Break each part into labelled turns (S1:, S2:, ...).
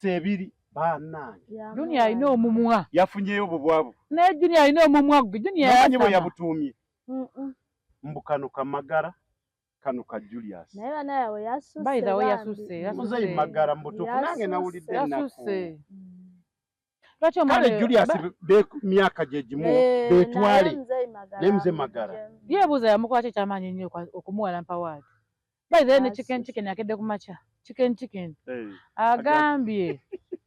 S1: Ebiri banange.
S2: Junior alina omumwa.
S1: Yafunyeyo obubwabu.
S2: Naye Junior alina omumwa gwe. Junior
S1: yamanyi bwe yabutuumye. Mbu kano kamagara kano ka Julius.
S3: Naye banaye we yasuse.
S2: By the way yasuse. Yasuse.
S1: Muzeyi Magara mbutuufu nange nawulidde ennaku.
S2: Yasuse. Lwaki omwana
S1: Kale Julius be myaka gye gimu
S3: Eh,
S1: betwale
S3: naye Mzee
S1: naye Mzee Magara.
S2: Yeebuuza yamukola ki ekyamaanyi ennyo okumuwala mpawaadi. By the way ne chicken chicken akedde ku makya. Chicken chicken. Agambye.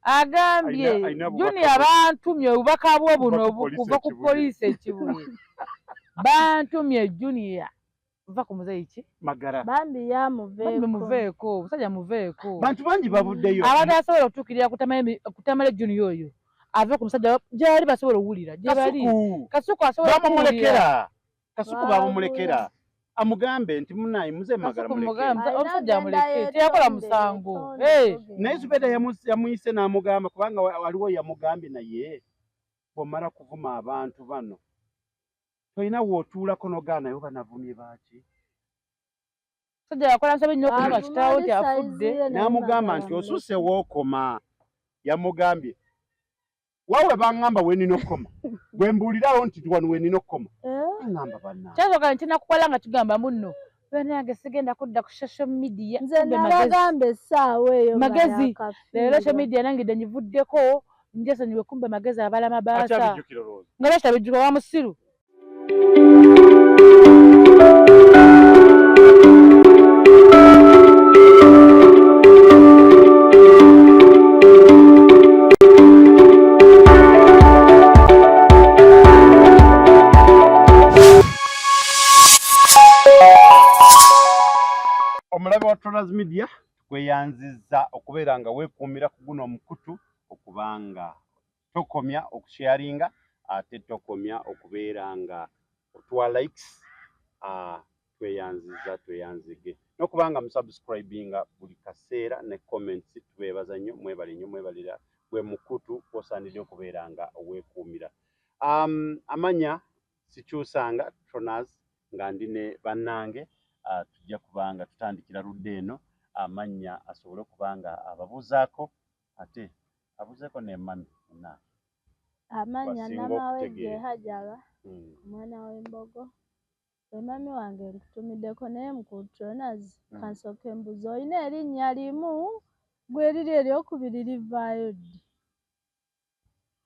S2: Agambye Junior bantumye obubaka bwo buno kuva ku poliisi e Kibuye. Bantumye Junior. Va ku muzeeyi ki?
S1: Magara.
S3: Bambi yamuveeko.
S2: Bambi muveeko, omusajja muveeko.
S1: Bantu bangi bavuddeyo.
S2: Abatasobola okutuukirira kutamale Junior oyo. Ave ku musajja gyali basobola owulira. Gye bali. Kasuku asobola
S1: bamumulekera. Kasuku bamumulekera. Amugambe nti munayi muze Magara muleke.
S2: Omusajja amuleke. Teyakola musango.
S1: Naye Zubeda yamuyise n'amugamba kubanga waliwo yamugambye naye bw'omala kuvuma abantu bano tolina w'otuulako n'ogaana naye oba navumye baaki.
S2: Musajja yakola nsobi nnyo okuvuma kitaawo nti afudde.
S1: N'amugamba nti osusse w'okoma. Yamugambye wawe bangamba we nnina okukoma. Gwe mbuulirawo nti wano we nnina okukoma. Ngamba bannange.
S2: Kyasooka nti nakukola nga kigamba munno. Bannange sigenda kudda ku social media.
S3: Nze nabagamba essaawa eyo nga
S2: Magezi.
S3: yakafiirwa.
S2: Leero social media nange dde ngivuddeko njesonyiwe kumbe magezi abala mabaasa.
S1: Akyabijjukira olowooza.
S2: Nga lwaki tabijjuka wa musiru.
S1: Omulabe wa Trollers Media tukweyanzizza okubeera nga weekuumira ku guno omukutu okubanga tokomya okusharinga ate tokomya okubeera nga otuwa likes. Tweyanziza tweyanzige n'okubanga musubscribinga buli kaseera ne comments. Tubeebaza nnyo, mwebale nnyo, mwebalira gwe mukutu kwosaanidde okubeera nga weekuumira. Amanya sikyusanga Trollers nga ndi ne bannange. Tujja kubanga tutandikira ludda eno amannya asobole okuba nga ababuuzaako ate abuuzeeko ne mami munnange.
S3: Amannya
S1: Basinga
S3: Namawejje
S1: okutegeera.
S3: Hajara omwana w'embogo. Emami wange nkutumiddeko naye mukulu Trollers kansooke mbuuze olina erinnya limu gwe liri eryokubiri livaayo ddi?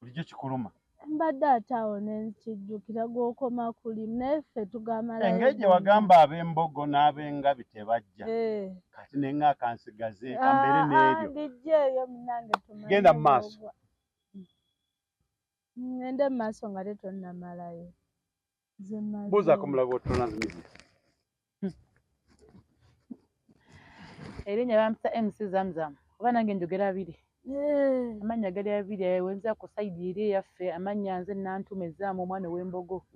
S1: Bulijjo kikuluma.
S3: Mbadde ate awo ne nkijjukira gw'okoma ku limu naye ffe tugamalayo.
S1: Engeri gye wagamba ab'embogo n'ab'engabi tebajja. Kati ne nga kansigaze kambeere n'eryo.
S3: Ndijja eyo munnange tumanye
S1: Genda mu maaso.
S3: bw'ogwa. Ngende mu maaso nga tetonnamalayo. Nze mmaze.
S1: Buuzaako mulabe wa Trollers Media.
S2: Erinnya bampita MC Zamzam. Oba nange njogera abiri. Amannya gali abiri wenza ku side eri eyaffe amannya nze Nantume Zaamu omwana ow'embogo.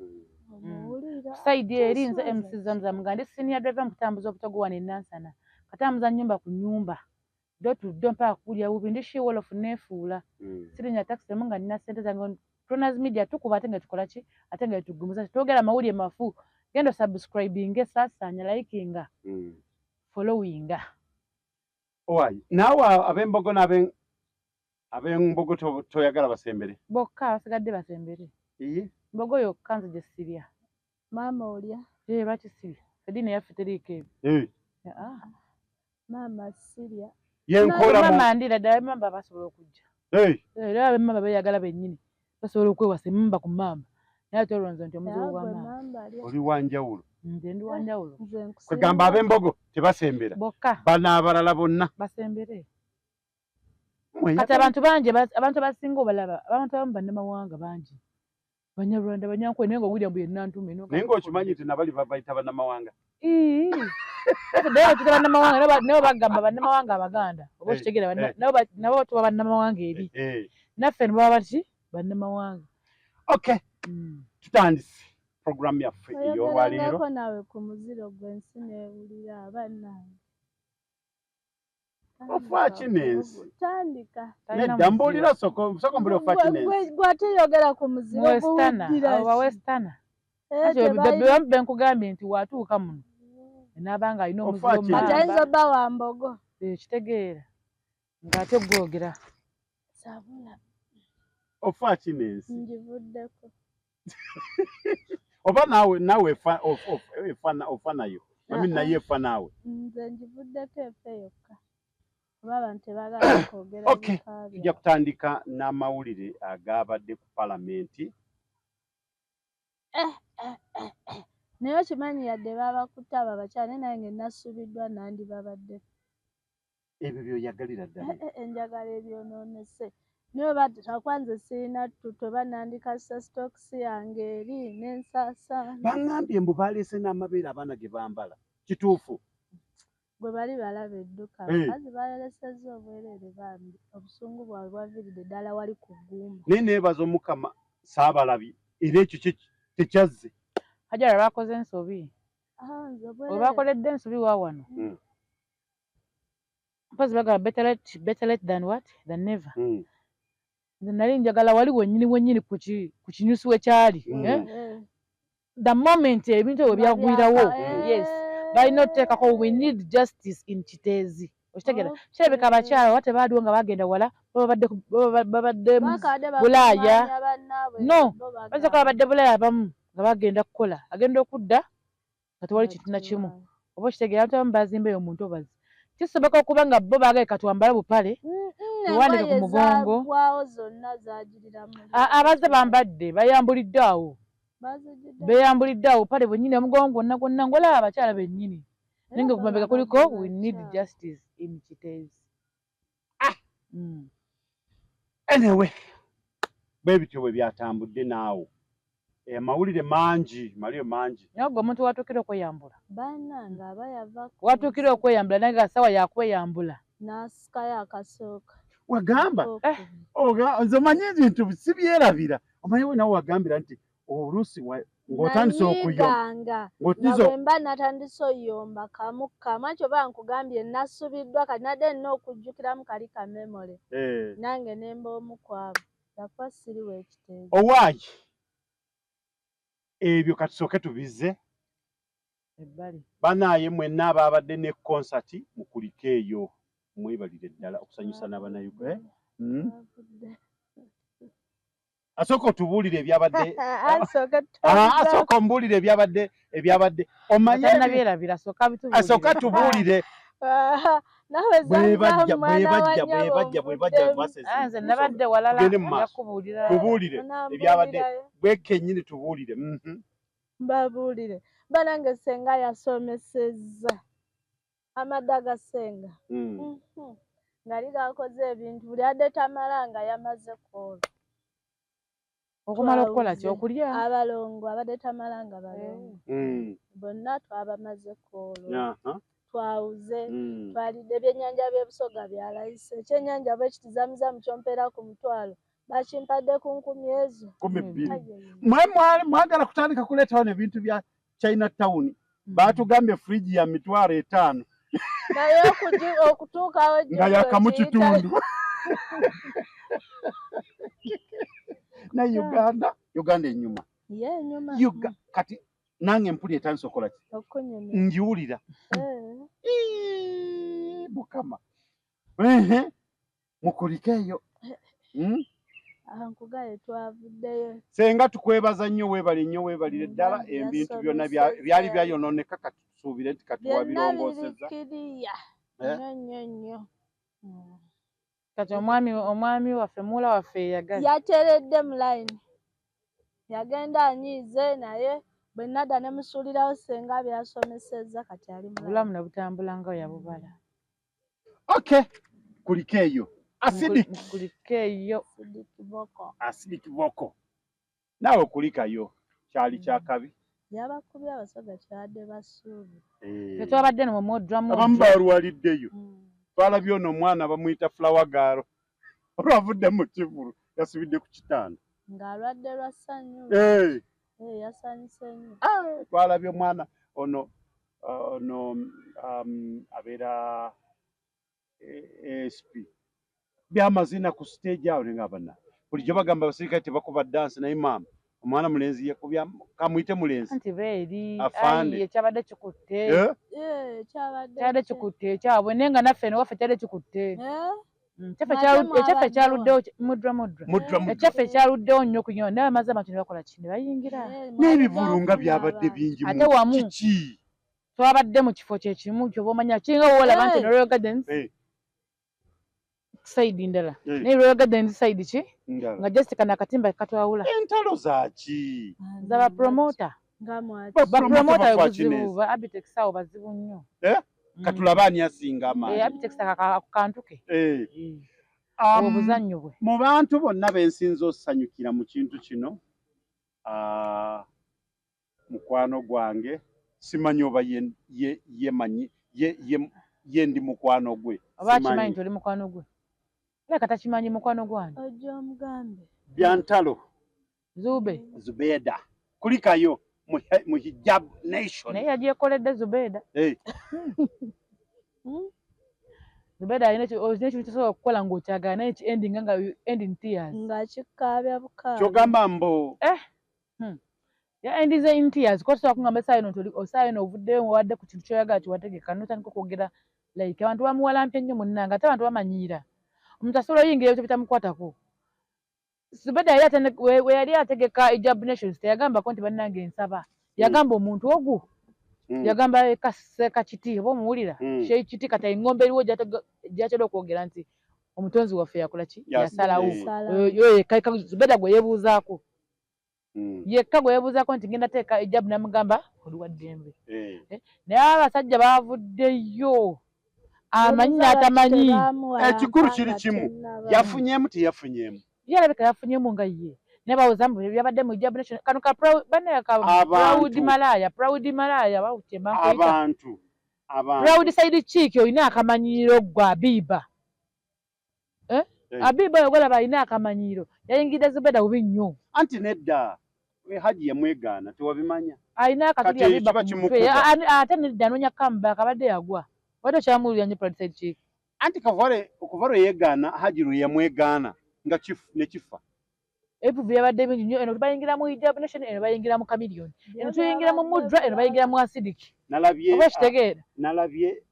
S3: Omuwulira.
S2: Ku side eri nze MC Zamzam nga ndi senior driver mu kutambuza obutogo wano e Nansana. Katambuza nnyumba ku nnyumba. Door to door mpaka kuwulira bubi ndi she wolof neefuula. Sirinya taxi emu nga nnina ssente zange. Trollers Media tukuba ate nga tukola ki? Ate nga tugumuza. Twogera amawulire mafu. Genda subscribinge, saasaanya, likinga, followinga.
S1: Owaayi, naawe ab'embogo ab'embogo toyagala basembere?
S2: Bokka basigadde basembere.
S1: Iye.
S2: Mbogo yokka nze gye sirya.
S3: Maama olya?
S2: Lwaki sirya? Eddiini yaffe teriiko ebyo.
S3: Maama sirya.
S1: Ye nkola mu
S2: Maama ndira ddala ab'emmamba basobola okujja. Era ab'emmamba beeyagala bennyini. Basobola okwewasa emmamba ku mmamba. Naye ate olwo nze nti omuzibu gwa maama.
S1: Oli wa njawulo.
S2: Nze ndi wa njawulo.
S1: Kwegamba ab'embogo tebasembera.
S2: Bokka.
S1: Bano abalala bonna.
S2: Basembere. Kati abantu bangi, abantu abasinga obalaba, abantu abamu bannamawanga bangi. Banyarwanda, Banyankole, naye ng'owulira mbu ye Nantume.
S1: Naye ng'okimanyi nti nabali babayita bannamawanga.
S2: Naye tuta bannamawanga, nabo bagamba bannamawanga Abaganda. Oba okitegeera, nabo tuba bannamawanga eri. Naffe ne baba bati bannamawanga.
S1: Okay. Tutandise program yaffe ey'olwaleero.
S3: Oyogerangako naawe ku muziro gw'ensi neewulira bannange.
S1: Ofa ki n'ensi?
S3: Tandika.
S1: Nedda mbuulira soko mbuulira ofa ki n'ensi.
S3: Gwe ate yogera ku muziro
S2: guwuddira ki? Abo ba westerner. Ate be nkugambye nti watuuka muno. Naaba nga alina omuziro
S3: Ate ayinza obba wa mbogo.
S2: Kitegeera. Ng'ate gwogera.
S3: Sabula.
S1: Ofa ki n'ensi?
S3: Ngivuddeko.
S1: Oba naawe efa nayo. Mami naye efa naawe.
S3: Nze ngivuddeko efe yokka. Oba abantu tebaagala kwogera.
S1: Okay, tujja kutandika n'amawulire agabadde ku palamenti.
S3: Naye okimanyi yadde babakutte abo abakyala, naye nange nasuubiddwa nandibabadde.
S1: Ebyo by'oyagalira ddala.
S3: Njagala ebyonoonese. Naye oba takwanze sirina ttutu oba nandikassa sitookisi yange eri n'ensaasaana.
S1: Baŋŋambye mbu baleese n'amabeere abaana ge bambala. Kituufu.
S3: Bwe bali balaba edduka. Abakazi bayolesezza obwereere bambi. Obusungu bwabwe bwaviiridde ddala wali ku ggumba.
S1: Naye neebaza Omukama saabalabye era ekyo tekyazze.
S2: Hajara bakoze ensobi. Obakoledde ensobi wa wano. Mpozi bagamba better late than what? Than never. Nze nali njagala wali wennyini wennyini ku kinyusi we kyali. The moment ebintu ebyo byagwirawo. Yes. Balina otuteekako we need justice in Kiteezi. Okitegeera? Kirabika abakyala oba tebaaliwo nga bagenda wala, babadde Bulaaya. No, bayinza okuba babadde Bulaaya abamu nga bagenda kukola. Agenda okudda nga tewali kintu na kimu. Oba okitegeera, abantu abamu bazimba eyo mu ntobazi. Kisoboka okuba nga bo baagaye katwambale bupale, tuwandike ku mugongo. Abazze bambadde, bayambulidde awo. Beyambulidde awo bupale bwennyini, omugongo gwonna gwonna ng'olaba abakyala bennyini. Naye nga ku mabega kuliko we need justice in Kiteezi.
S1: Anyway, bwe bityo bwe byatambudde naawo. Amawulire mangi, mawulire mangi.
S2: Naye gwe omuntu watuukira okweyambula.
S3: Bannange aba yava
S2: watuukira okweyambula naye nga ssaawa yakweyambula.
S3: N'asikayo akasooka.
S1: Wagamba nze omanyi ebintu sibyerabira. Omanyi we nawe wagambira nti oluusi ng'otandise okuyomba.
S3: Nga bwe mba natandise oyomba kamu kamu anti oba nkugambye nasubiddwa kati nadde nina okujjukiramu kali ka memory. Nange ne mba omu ku abo. Yakuba siriwo ekiteezi.
S1: Owaayi ebyo katusooke tubizze
S2: ebbali.
S1: Banaaye mwenna abaabadde ne konsati mukulike eyo mwebalire ddala okusanyusa n'abannayuganda. Asooka otubuulire ebyabadde. Asooka ombuulire ebyabadde. Omanye
S2: tannabyerabira, asooka abitubuulire.
S1: Asooka tubuulire. Bwe bajja
S2: nze nabadde walala njakubuulira.
S1: Tubuulire ebyabadde gwe kennyini tubuulire.
S3: Mbabuulire. Banange ssenga yasomesezza amadda ga ssenga. Ngali gakoze ebintu buli adde tamala nga yamaze kwolwo.
S2: Okumala okukola ki okulya?
S3: Abalongo abadde tamala nga balongo. Bonna twabamaze kwolwo. Twawuze, twalidde ebyennyanja by'ebusoga byalayise. Ekyennyanja bwe kiti zamuzamu kyompeera ku mutwalo. Bakimpadde ku 10 ezo.
S1: 12. Mwe mwagala kutandika kuleeta wano ebintu bya China Town. Baatugambye fridge ya 50,000.
S3: Naye okutuukawo
S1: nga yakamu kitundu. Na Uganda enyuma.
S3: Ye enyuma.
S1: Kati nange mpulira etandise okukola ki?
S3: Okunyumya.
S1: Ngiwulira. Mukama. Mukulike eyo.
S3: Nkugaye twavuddeyo.
S1: Ssenga tukwebaza nnyo weebale nnyo weebalire ddala ebintu byonna byali byayonooneka kati tusuubire nti kati wabirongoosezza.
S3: Nnyo nnyo nnyo.
S2: Kati omwami waffe muwala waffe yagala.
S3: Yateredde mu layini. Yagenda anyiize naye bwe nadda ne musuulirawo ssenga byasomesezza kati ali mu layini.
S2: Obulamu ne butambula nga yabubala.
S1: Okay, kuliko eyo. Acidic.
S2: Kuliko eyo.
S3: Acidic boko.
S1: Acidic boko. Naawe kulikayo kyali kyakabi.
S3: Yabakubye abasoga kyabadde basuubira.
S2: Tetwabadde no mu
S1: abamu balwaliddeyo. Twalabye ono omwana bamuyita Flower Girl. Olwavudde mu kivulu yasibidde ku kitanda.
S3: Ng'alwadde lwa ssanyu. Yasanyuse nnyo.
S1: Twalabye omwana ono abeera ASP. Byamazina ku stage awo nga bana. Bulijjo bagamba abasirikale tebakuba dance naye maama omwana mulenzi yakubya kamuyite mulenzi.
S2: Anti beeri
S1: Afande.
S2: Ekyabadde kikutte. Kyabadde kikutte ekyabwe naye nga naffe eno waffe kyabadde kikutte. Ekyaffe kyaluddewo mudra mudra.
S1: Mudra mudra.
S2: Ekyaffe kyaluddewo nnyo kunyo naye amaze abantu ne bakola ki ne bayingira.
S1: N'ebivulu nga byabadde bingi
S2: ate wamu
S1: kiki?
S2: Twabadde mu kifo kye kimu ky'oba omanya kiringa woolaba nti eno Royal Gardens side ndala naye Royal Gardens side ki nga just kano akatimba katwawula.
S1: Entalo zaaki?
S2: Zaba promoter.
S1: Ba
S2: promoter obuzibu ba Abitex awo bazibu nnyo.
S1: Katulabe ani asinga amaanyi.
S2: Abitex ako kantu ke. Obuzannyo bwe.
S1: Mu bantu bonna be nsinze osanyukira mu kintu kino, mukwano gwange simanyi oba ye ndi mukwano gwe.
S2: Oba akimanyi nti oli mukwano gwe. Alabika takimanyi mukwano gwange.
S3: Ojja omugambe.
S1: Byantalo.
S2: Zube.
S1: Zubeda. Kulikayo mu Hijab Nation.
S2: Naye yagyekoledde Zubeda. Zubeda alina ekintu kyosobola okukola ng'okyagala naye ki ending nga end in tears.
S3: Nga kikaabya bukaabya.
S1: Kyogamba mbu.
S2: Ya endize in tears. Kwa sababu kungamba essaawa eno nti essaawa eno ovuddeyo wadde ku kintu ky'oyagala kyewategeka n'otandika okwogera like abantu bamuwalampye nnyo munnange ate abantu bamanyiira. Omuntu asobola oyingira ebintu bitamukwatako. Zubeda we yali ategeka Hijab Nations teyagambako nti bannange nsaba. Yagamba omuntu ogwo. Yagamba Kati oba omuwulira. Sheikh Kiti kati eng'ombe eriwo gy'atera okwogera nti omutonzi waffe yakola ki? Yasalawo. Zubeda gwe yeebuuzaako. Yekka gwe yeebuuzaako nti ngenda teeka Hijab n'amugamba oli wa ddembe. Naye abasajja baavuddeyo. Amanyi n'atamanyi.
S1: Ekikulu kiri kimu. Yafunyeemu teyafunyeemu.
S2: Ye alabika yafunyeemu nga ye. Naye bawoza mbu byabadde mu Hijab Nation. Kano ka banne ka proud malaya, proud malaya bawutyema nkuyita.
S1: Abantu.
S2: Proud side chick olina akamanyiiro gwe Abiba. Abiba oyo gw'olaba alina akamanyiiro. Yayingidde Zubeda bubi nnyo.
S1: Anti nedda. Haji yamwegaana tewabimanya.
S2: Alina akatuli Abiba ku mutwe. Ate nedda anoonya comeback abadde yagwa. Wadde okyamuwulira nnyo proud side chick.
S1: Anti kavale okuva lwe yeegaana Haji lwe yamwegaana nga ne kifa.
S2: Ebivu byabadde bingi nnyo. Eno bayingira mu Hijab Nation, eno bayingira mu Chameleone. Eno tuyingira mu Mudra, eno bayingira mu Acidic. Oba okitegeera?
S1: Nalabye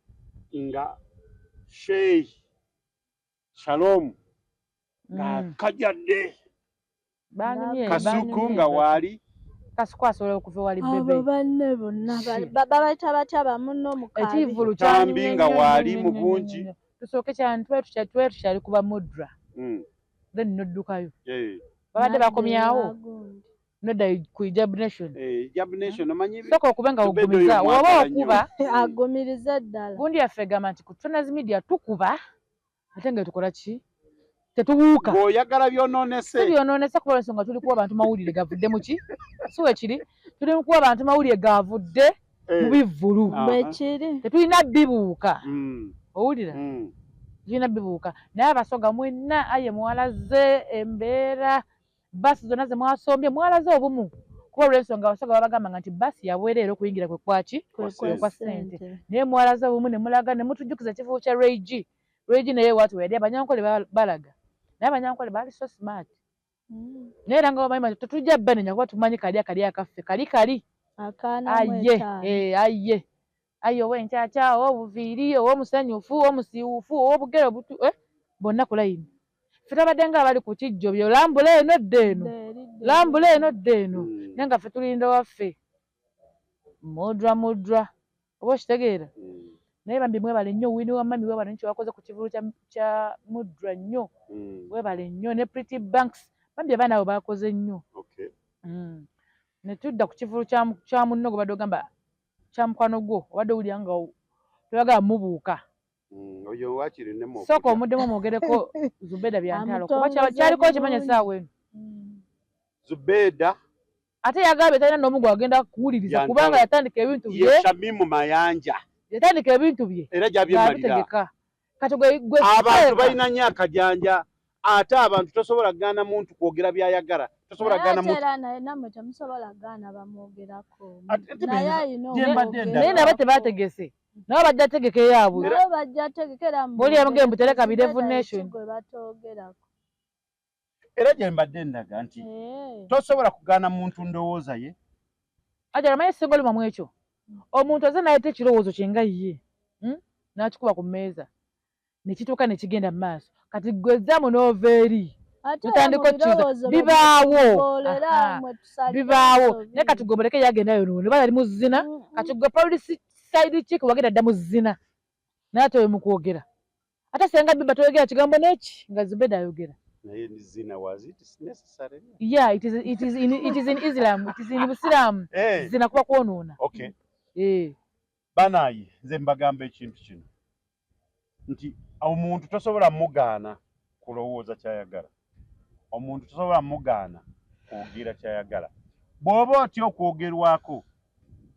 S1: nga Sheikh Shalom ng'akajadde. Kasuku nga waali.
S2: Kasuku asobola okuva ewali Bebe.
S3: Abo banne bonna babayita batya bamunno mu kabi.
S2: Ekivvulu
S1: Tambi nga waali mu bungi.
S2: Tusooke tubeere tukyali kuba Mudra. Then n'oddukayo. Babadde bakomyawo. Nodda ku Hijab Nation.
S1: Hijab Nation omanyi.
S2: Sooka okube nga ogumiza. Oba okuba.
S3: Agumiriza ddala.
S2: Gundi yaffe egamba nti ku Trainers Media tukuba ate nga tukola ki? Tetubuuka.
S1: Bw'oyagala byonoonese.
S2: Si byonoonese kuba ensonga tuli kuwa abantu mawulire gavudde mu ki? Si we kiri? Tuli mu kuwa abantu mawulire gavudde mu bivvulu.
S3: Bwe kiri.
S2: Tetulina bibuuka. Owulira? Tulina bibuuka. Naye Abasoga mwenna aye mwalaze embeera bbaasi zonna ze mwasombye mwalaze obumu. Kuba olw'ensonga Abasoga babagambanga nti bbaasi yabwereere okuyingira kwe kwaki? Kwe kwa ssente. Naye mwalaze obumu ne mulaga ne mutujjukiza ekifo kya Ray G. Ray G naye waati we yali Abanyankole balaga. Naye Abanyankole baali so smart. Naye era nga bamanyi nti tetujja banenya kuba tumanyi kali akali akaffe kali kali. Aye, aye. Aye ow'enkyakya, ow'obuviiri, ow'omusanyufu, ow'omusiiwuufu, ow'obugere obutu, bonna ku layini. Ffe twabadde nga abali ku kijjo byo lambula eno dda eno. Lambula eno dda eno. Naye nga ffe tulinda waffe. Mudra mudra. Oba okitegeera? Naye bambi mwebale nnyo Winnie wa mami weebale nnyo kye wakoze ku kivvulu kya Mudra nnyo. Weebale nnyo ne Pretty Banks. Bambi abaana abo baakoze nnyo. Ne tudda ku kivvulu kya munno gwe badde ogamba kya mukwano gwo obadde owulira nga toyagala mubuuka.
S1: Oyo waakiri nneme
S2: Sooka omuddemu omwogereko Zubeda Byantalo kuba kyaliko okimanyi essaawa eno.
S1: Zubeda
S2: Ate yagambye talina n'omu gw'agenda kuwuliriza kubanga yatandika ebintu bye.
S1: Ye Shamimu Mayanja.
S2: Yatandika ebintu bye.
S1: Era gy'abyemalira.
S2: Ng'abitegeka. Kati gwe
S1: Abantu balina nnyo akajanja ate abantu tosobola kugaana muntu kwogera by'ayagala. Tosobola kugaana muntu.
S3: Era naye nammwe temusobola kugaana bamwogerako. Naye alina
S2: Naye nabo tebaategese. Nabo bajja tegeka eyaabwe.
S3: Nabo bajja tegekera
S2: Bw'oli yamugambye mbu tereka Birevu Nation.
S3: Gwe batoogerako.
S1: Era gye mbadde ndaga nti tosobola kugaana muntu ndowooza ye.
S2: Ajala manyi singa olima mu ekyo. Omuntu azze n'aleeta ekirowoozo kye nga ye. N'akikuba ku mmeeza. Ne kituuka ne kigenda mu maaso. Kati gwe zzamu n'ova eri
S3: Ate era
S2: otandika
S3: mu
S2: okukyusa
S3: birowoozo
S2: bibaawo.
S3: bamuboolera,
S2: Aha,
S3: mwe tusalire
S2: bibaawo.
S3: ensobi.
S2: Naye kati gwe muleke yagenda yonoone, bali ali mu zzina. Kati gwe police side chick wagenda dda mu zzina, naye ate oyo mukwogera, ate senga Biba toyogera kigambo neki nga Zubeda ayogera.
S1: Naye zina, was it necessary?
S2: Yeah, it is in Islam, it is in Busiraamu.
S1: Hey.
S2: Zina kuba kwonoona.
S1: Okay.
S2: Eh.
S1: Banaye, nze mbagamba ekintu kino nti omuntu tosobola mugaana kulowooza kyayagala, omuntu tosobola mugaana kwogera kyayagala. Bw'oba otya okwogerwako,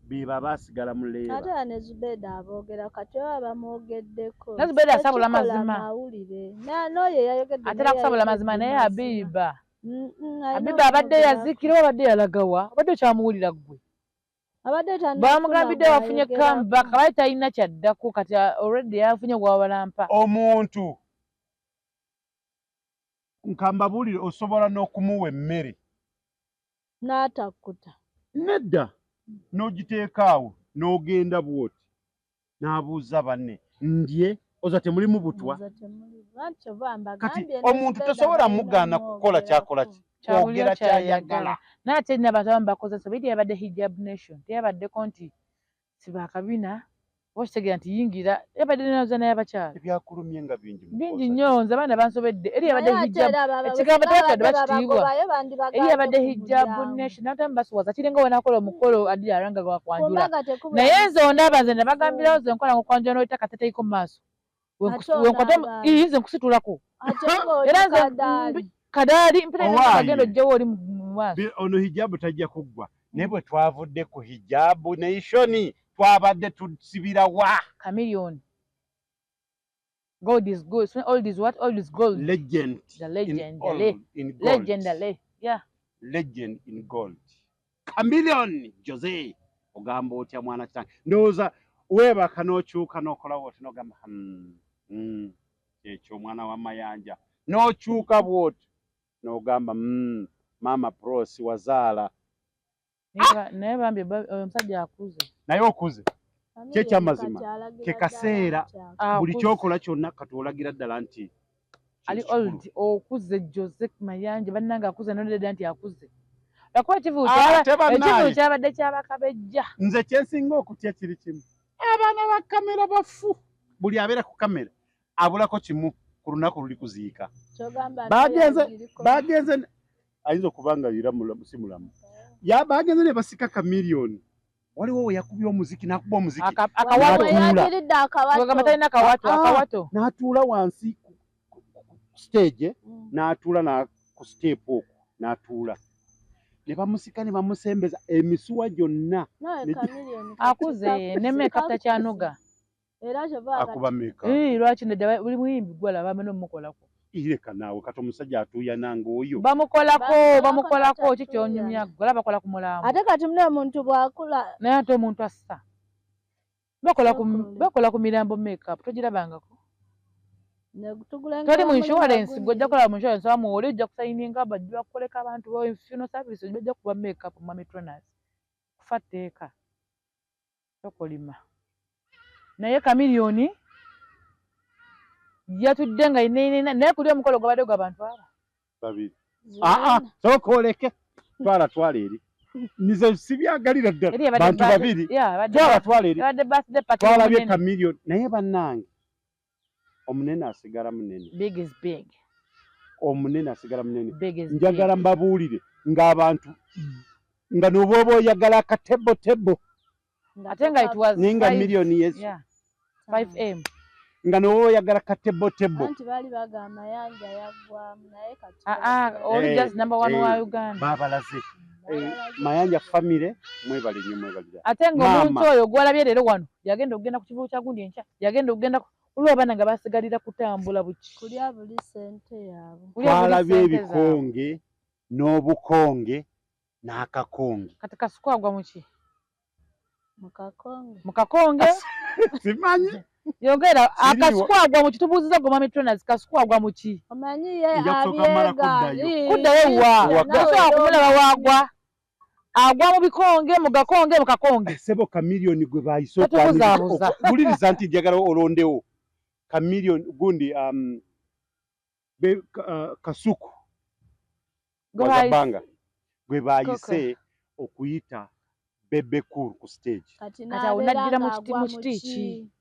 S1: beba baasigala mu
S3: Ate
S1: leeba.
S3: era ne Zubeda aboogera, kati oba bamwogeddeko.
S2: Ne Zubeda asabula
S3: Tekikola
S2: mazima.
S3: mawulire. N'oyo eyayogedde
S2: Atera
S3: naye
S2: kusabula
S3: yayogedde
S2: mazima, naye
S3: mazima.
S2: Habiba
S3: Alina
S2: Habiba abadde
S3: okumwogerako.
S2: yazikira, abadde yalagawa, abadde okyamuwulira ggwe.
S3: Abadde tannafuna
S2: Bamugambidde wafunye
S3: bw'ayogerako.
S2: comeback, abadde talina kyaddako, kati already yafunye gwawalampa.
S1: Omuntu nkambabuulire, osobola n'okumuwa emmere
S3: N'atakkuta.
S1: Nedda, n'ogiteeka awo n'ogenda bw'oti n'abuuza banne, ndye oza temulimu butwa?
S3: Nze temuli. Anti kyova
S1: Kati
S3: mbagambye ne
S1: omuntu
S3: Zubeda
S1: tosobola
S3: balina
S1: mugaana kukola kyakola ki, kwogera kyayagala.
S2: Naye ate nina abantu abamu bakoze ensobi. Eri yabadde Hijab Nation, teyabaddeko nti sibaakabina oba okitegeera nti yingira, yabadde naza n'abakyala.
S1: Ebyakulumye nga bingi mu
S2: Bingi
S1: kwosa.
S2: nnyo, nze abaana bansobedde. Eri yabadde
S3: Naye ate
S2: hijab
S3: era
S2: ekigambo
S3: singa
S2: tebakadde
S3: babadde
S2: bakitiibwa.
S3: babagobayo, bandibagaanye
S2: Eri yabadde
S3: ku
S2: Hijab
S3: mulyango.
S2: Nation, abantu abamu basuwaza, kiringa wenaakola omukolo adira alanga
S3: Ku
S2: gwakwanjula.
S3: mbaga tekubula.
S2: Naye nze ondaba, nze nabagambirawo, nze nkola ng'okwanjula n'oyita akateteiko mu maaso.
S3: Ate
S2: Wenkwata
S3: onaaba.
S2: ii, nze nkusitulako.
S3: Ate ng'oli
S2: Era nze
S3: kadaali.
S2: Kadaali mpita
S1: Owaaye.
S2: agenda ojjewo oli mu maaso.
S1: Ono hijabu tajja kuggwa, naye bwe twavudde ku Hijabu Nation twabadde tusibira wa?
S2: Chameleon, gold is good. So old is what? Old is gold.
S1: Legend.
S2: The legend,
S1: in
S2: the
S1: all, in gold.
S2: Legendary, yeah.
S1: Legend in gold, Chameleon Jose. Ogamba otya mwana kitange? Ndowooza weebaka n'okyuka n'okolawo oti n'ogamba, ekyo omwana wa Mayanja, n'okyuka bw'oti n'ogamba, maama Prosi wazaala."
S2: Naye bambi oyo omusajja akuze.
S1: Naye okuze.
S3: Chameleone
S1: Kyekyamazima,
S3: kati alagira
S1: ke kaseera
S3: ddala nti
S1: buli
S2: Akuze.
S1: kyokola kyonna kati olagira ddala nti
S2: Ali
S1: kintu kikulu.
S2: old, okuze. Jose Mayanja bannange akuze, nonedda nti akuze, lwakuba ekivulo
S1: Ate bannaaye.
S2: ekivulo kyabadde kyabakabejja.
S1: Nze kyensinga okutya kiri kimu, abaana ba kamera bafu. Buli abeera ku kamera abulako kimu ku lunaku luli kuziika.
S3: Kyogamba
S1: Bagenze
S3: nti
S1: bagenze, ayinza okuba nga era si mulamu. Ya, bagenze ne basika Chameleone, waliwo we yakubye omuziki, n'akuba omuziki
S2: Akawato.
S1: N'atuula.
S3: Yagiridde akawato.
S2: Ogamba talina kawato?
S1: Ah, ah.
S2: Akawato.
S1: N'atuula wansi ku stage, n'atuula na ku step okwo n'atuula, ne bamusika ne bamusembeza emisuwa gyonna.
S3: Nawe Chameleone kati
S2: Akuze ne makeup takyanuga.
S3: Era kyova
S1: Akuba makeup.
S2: Eh, lwaki nedda? Buli muyimbi gwalaba bamena omumukolako.
S1: Ireka naawe, kati omusajja atuuyana ng'oyo.
S2: Bamukolako.
S3: Bamukolako.
S2: Bamukolako ki?
S3: N'atatuuyana.
S2: Kyonyumya gwe, bakola ku mulambo.
S3: Ate kati mune omuntu bw'akula
S2: Naye ate omuntu assa, bakola ku
S3: Bakole.
S2: bakola ku mirambo makeup, togirabangako?
S3: Ne tugulengera
S2: Toli mu
S3: omulimu
S2: insurance, gwe ojja
S3: agungi.
S2: kukola mu insurance wamu, oli ojja kusayininga, bajja bakukoleka abantu ba funeral service, bajja kuba makeup. Mami Tronas, kufa tteeka, tokolima. Naye Chameleone yatudde nga ineinena, naye kuli omukolo gwabadde gw'abantu aba
S1: Babiri.
S3: Zuena.
S1: Aa, sooka oleke, twala twala eri, nze sibyagalira ddala.
S2: Eri yabadde
S1: Bantu babiri.
S2: Yeah,
S1: Twala twala eri.
S2: yabadde birthday party
S1: Twalabye
S2: y'omunene.
S1: Chameleone, naye bannange, omunene asigala munene.
S2: Big is big.
S1: Omunene asigala munene.
S2: Big is
S1: Njagala
S2: big.
S1: mbabuulire ng'abantu nga noba oyagala akatebotebo
S2: Ate nga it was
S1: naye nga
S2: five-
S1: miliyoni yesu.
S2: Yeah, 5M.
S1: Nga noba oyagala katebotebo.
S3: Anti baali bagamba Mayanja yaggwamu, naye kati
S2: Ah, ah, oli
S1: Eh,
S2: just number one
S1: eh,
S2: wa Uganda.
S1: Babalaze. Eh, Mayanja family, mwebale nnyo, mwebalira.
S2: Ate ng'omuntu
S1: Maama.
S2: oyo gwalabye leero wano yagenda okugenda ku kivulo kya gundi enkya, yagenda okugenda waliwo abaana nga basigalira kutambula buki.
S3: Kulya buli ssente yaabwe.
S2: Kulya buli
S1: Twalabye
S2: ssente zaabwe.
S1: ebikonge n'obukonge n'akakonge.
S2: Kati Kasuku agwa muki?
S3: Mu kakonge.
S2: Mu kakonge.
S1: Simanyi.
S2: Yogera.
S1: Siriiwo.
S2: Akasuku agwa muki? Tubuuziza gwe mwami Tronas, Kasuku agwa muki?
S3: Omanyi ye
S1: Nja kusooka mmalako
S3: abyega.
S1: ddayo.
S2: Kuddayo wa?
S1: Waka.
S2: Tosobola kumulaba waagwa, agwa mu bikonge, mu gakonge, mu kakonge.
S1: Sebo, Chameleone gwe bayise
S2: Tatubuzaabuza.
S1: Wuliriza nti njagala olondewo Chameleone gundi. Kasuku Wazabanga gwe bayise okuyita Bebe Cool ku stage.
S3: Kati
S2: Kati awo
S3: n'abeera
S2: n'addira mu
S3: ng'agwa
S2: mu
S3: mu
S2: kiti
S3: ki?
S2: ki?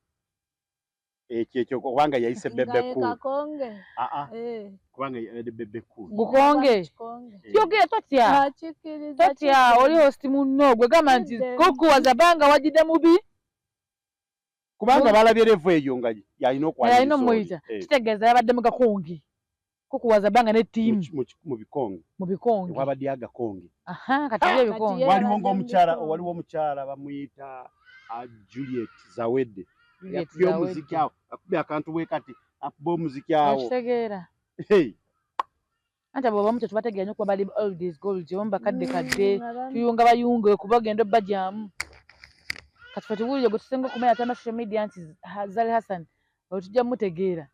S1: Ekyo ekyo kubanga yayise
S3: Nga
S1: Bebe
S3: ye
S1: Cool.
S3: Kakonge.
S1: Ah ah,
S3: Eh.
S1: kubanga yayise Bebe Cool.
S2: Gukonge.
S3: Agwa mu kikonge.
S2: Yogera totya.
S3: Akikkiriza.
S2: Totya, oli host munno gwe gamba nti
S3: Kidde.
S2: Kuku Wazabanga wajjidde mubi.
S1: Kubanga balabye level eyo nga yalina okwaniriza
S2: Yalina
S1: oli.
S2: omuyita.
S1: Eh,
S2: Kitegeeza yabadde mu gakonge. Kuku Wazabanga ne ttiimu
S1: mu bikonge.
S2: Mu bikonge.
S1: Wabadde agakonge.
S2: Aha, kati ebyo ebikonge.
S3: Ye
S1: Waliwo
S3: yabadde mu
S1: ng'omukyala,
S3: bikonge.
S1: waliwo omukyala bamuyita Juliet Zawedde.
S2: Juliet
S1: Yakubye
S2: Zawedde.
S1: omuziki awo, akubye akantu bwe kati, akuba omuziki awo.
S2: Okitegeera.
S1: Hey.
S2: Anti abo abamu tetubategeera nnyo kuba bali old is gold, obamu bakadde kadde.
S3: Abamu.
S2: Tuyunga bayunge kuba genda obbajyamu. Kati fe tuwulire gwe tusinga okumanya atamba social media nti Zari Hassan, olwo tujja mutegeera.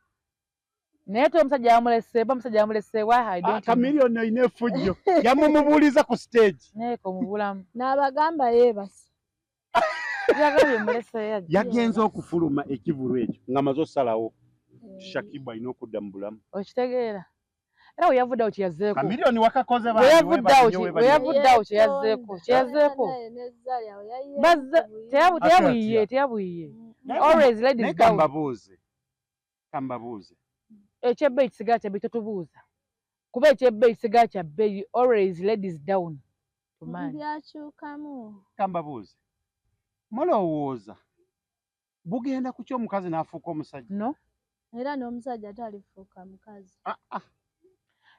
S2: Naye te omusajja yamulese, ba omusajja yamulese wa, I don't know.
S1: Chameleone alina effujjo, yamumubuuliza ku stage.
S2: Naye komubulamu.
S3: N'abagamba yeebase.
S2: Yagambye mulese yajja.
S1: Yagenze okufuluma ekivulu ekyo ng'amaze osalawo Shakibu alina okudda mu bulamu.
S2: Okitegeera. Era we yavudde awo kyeyazzeeko.
S1: Chameleone wakakoze.
S2: We yavudde awo we yavudde awo kyeyazzeeko. Kyeyazzeeko.
S3: Ne Zari awo yayiye
S2: Bazze
S3: mu
S1: Ate
S2: teyabuyiye,
S1: atya?
S2: teyabuyiye. Always ladies
S1: Naye
S2: down.
S1: kambabuuze, kambabuuze.
S2: Ekyebbeeyi kisigala kya bbeeyi, totubuuza. Kuba ekyebbeeyi kisigala kya bbeeyi, always ladies down to man.
S3: Byakyukamu.
S1: Kambabuuze, mulowooza bugenda ku omukazi n'afuuka omusajja?
S2: No.
S3: Era n'omusajja talifuuka mukazi.
S1: Ah, ah.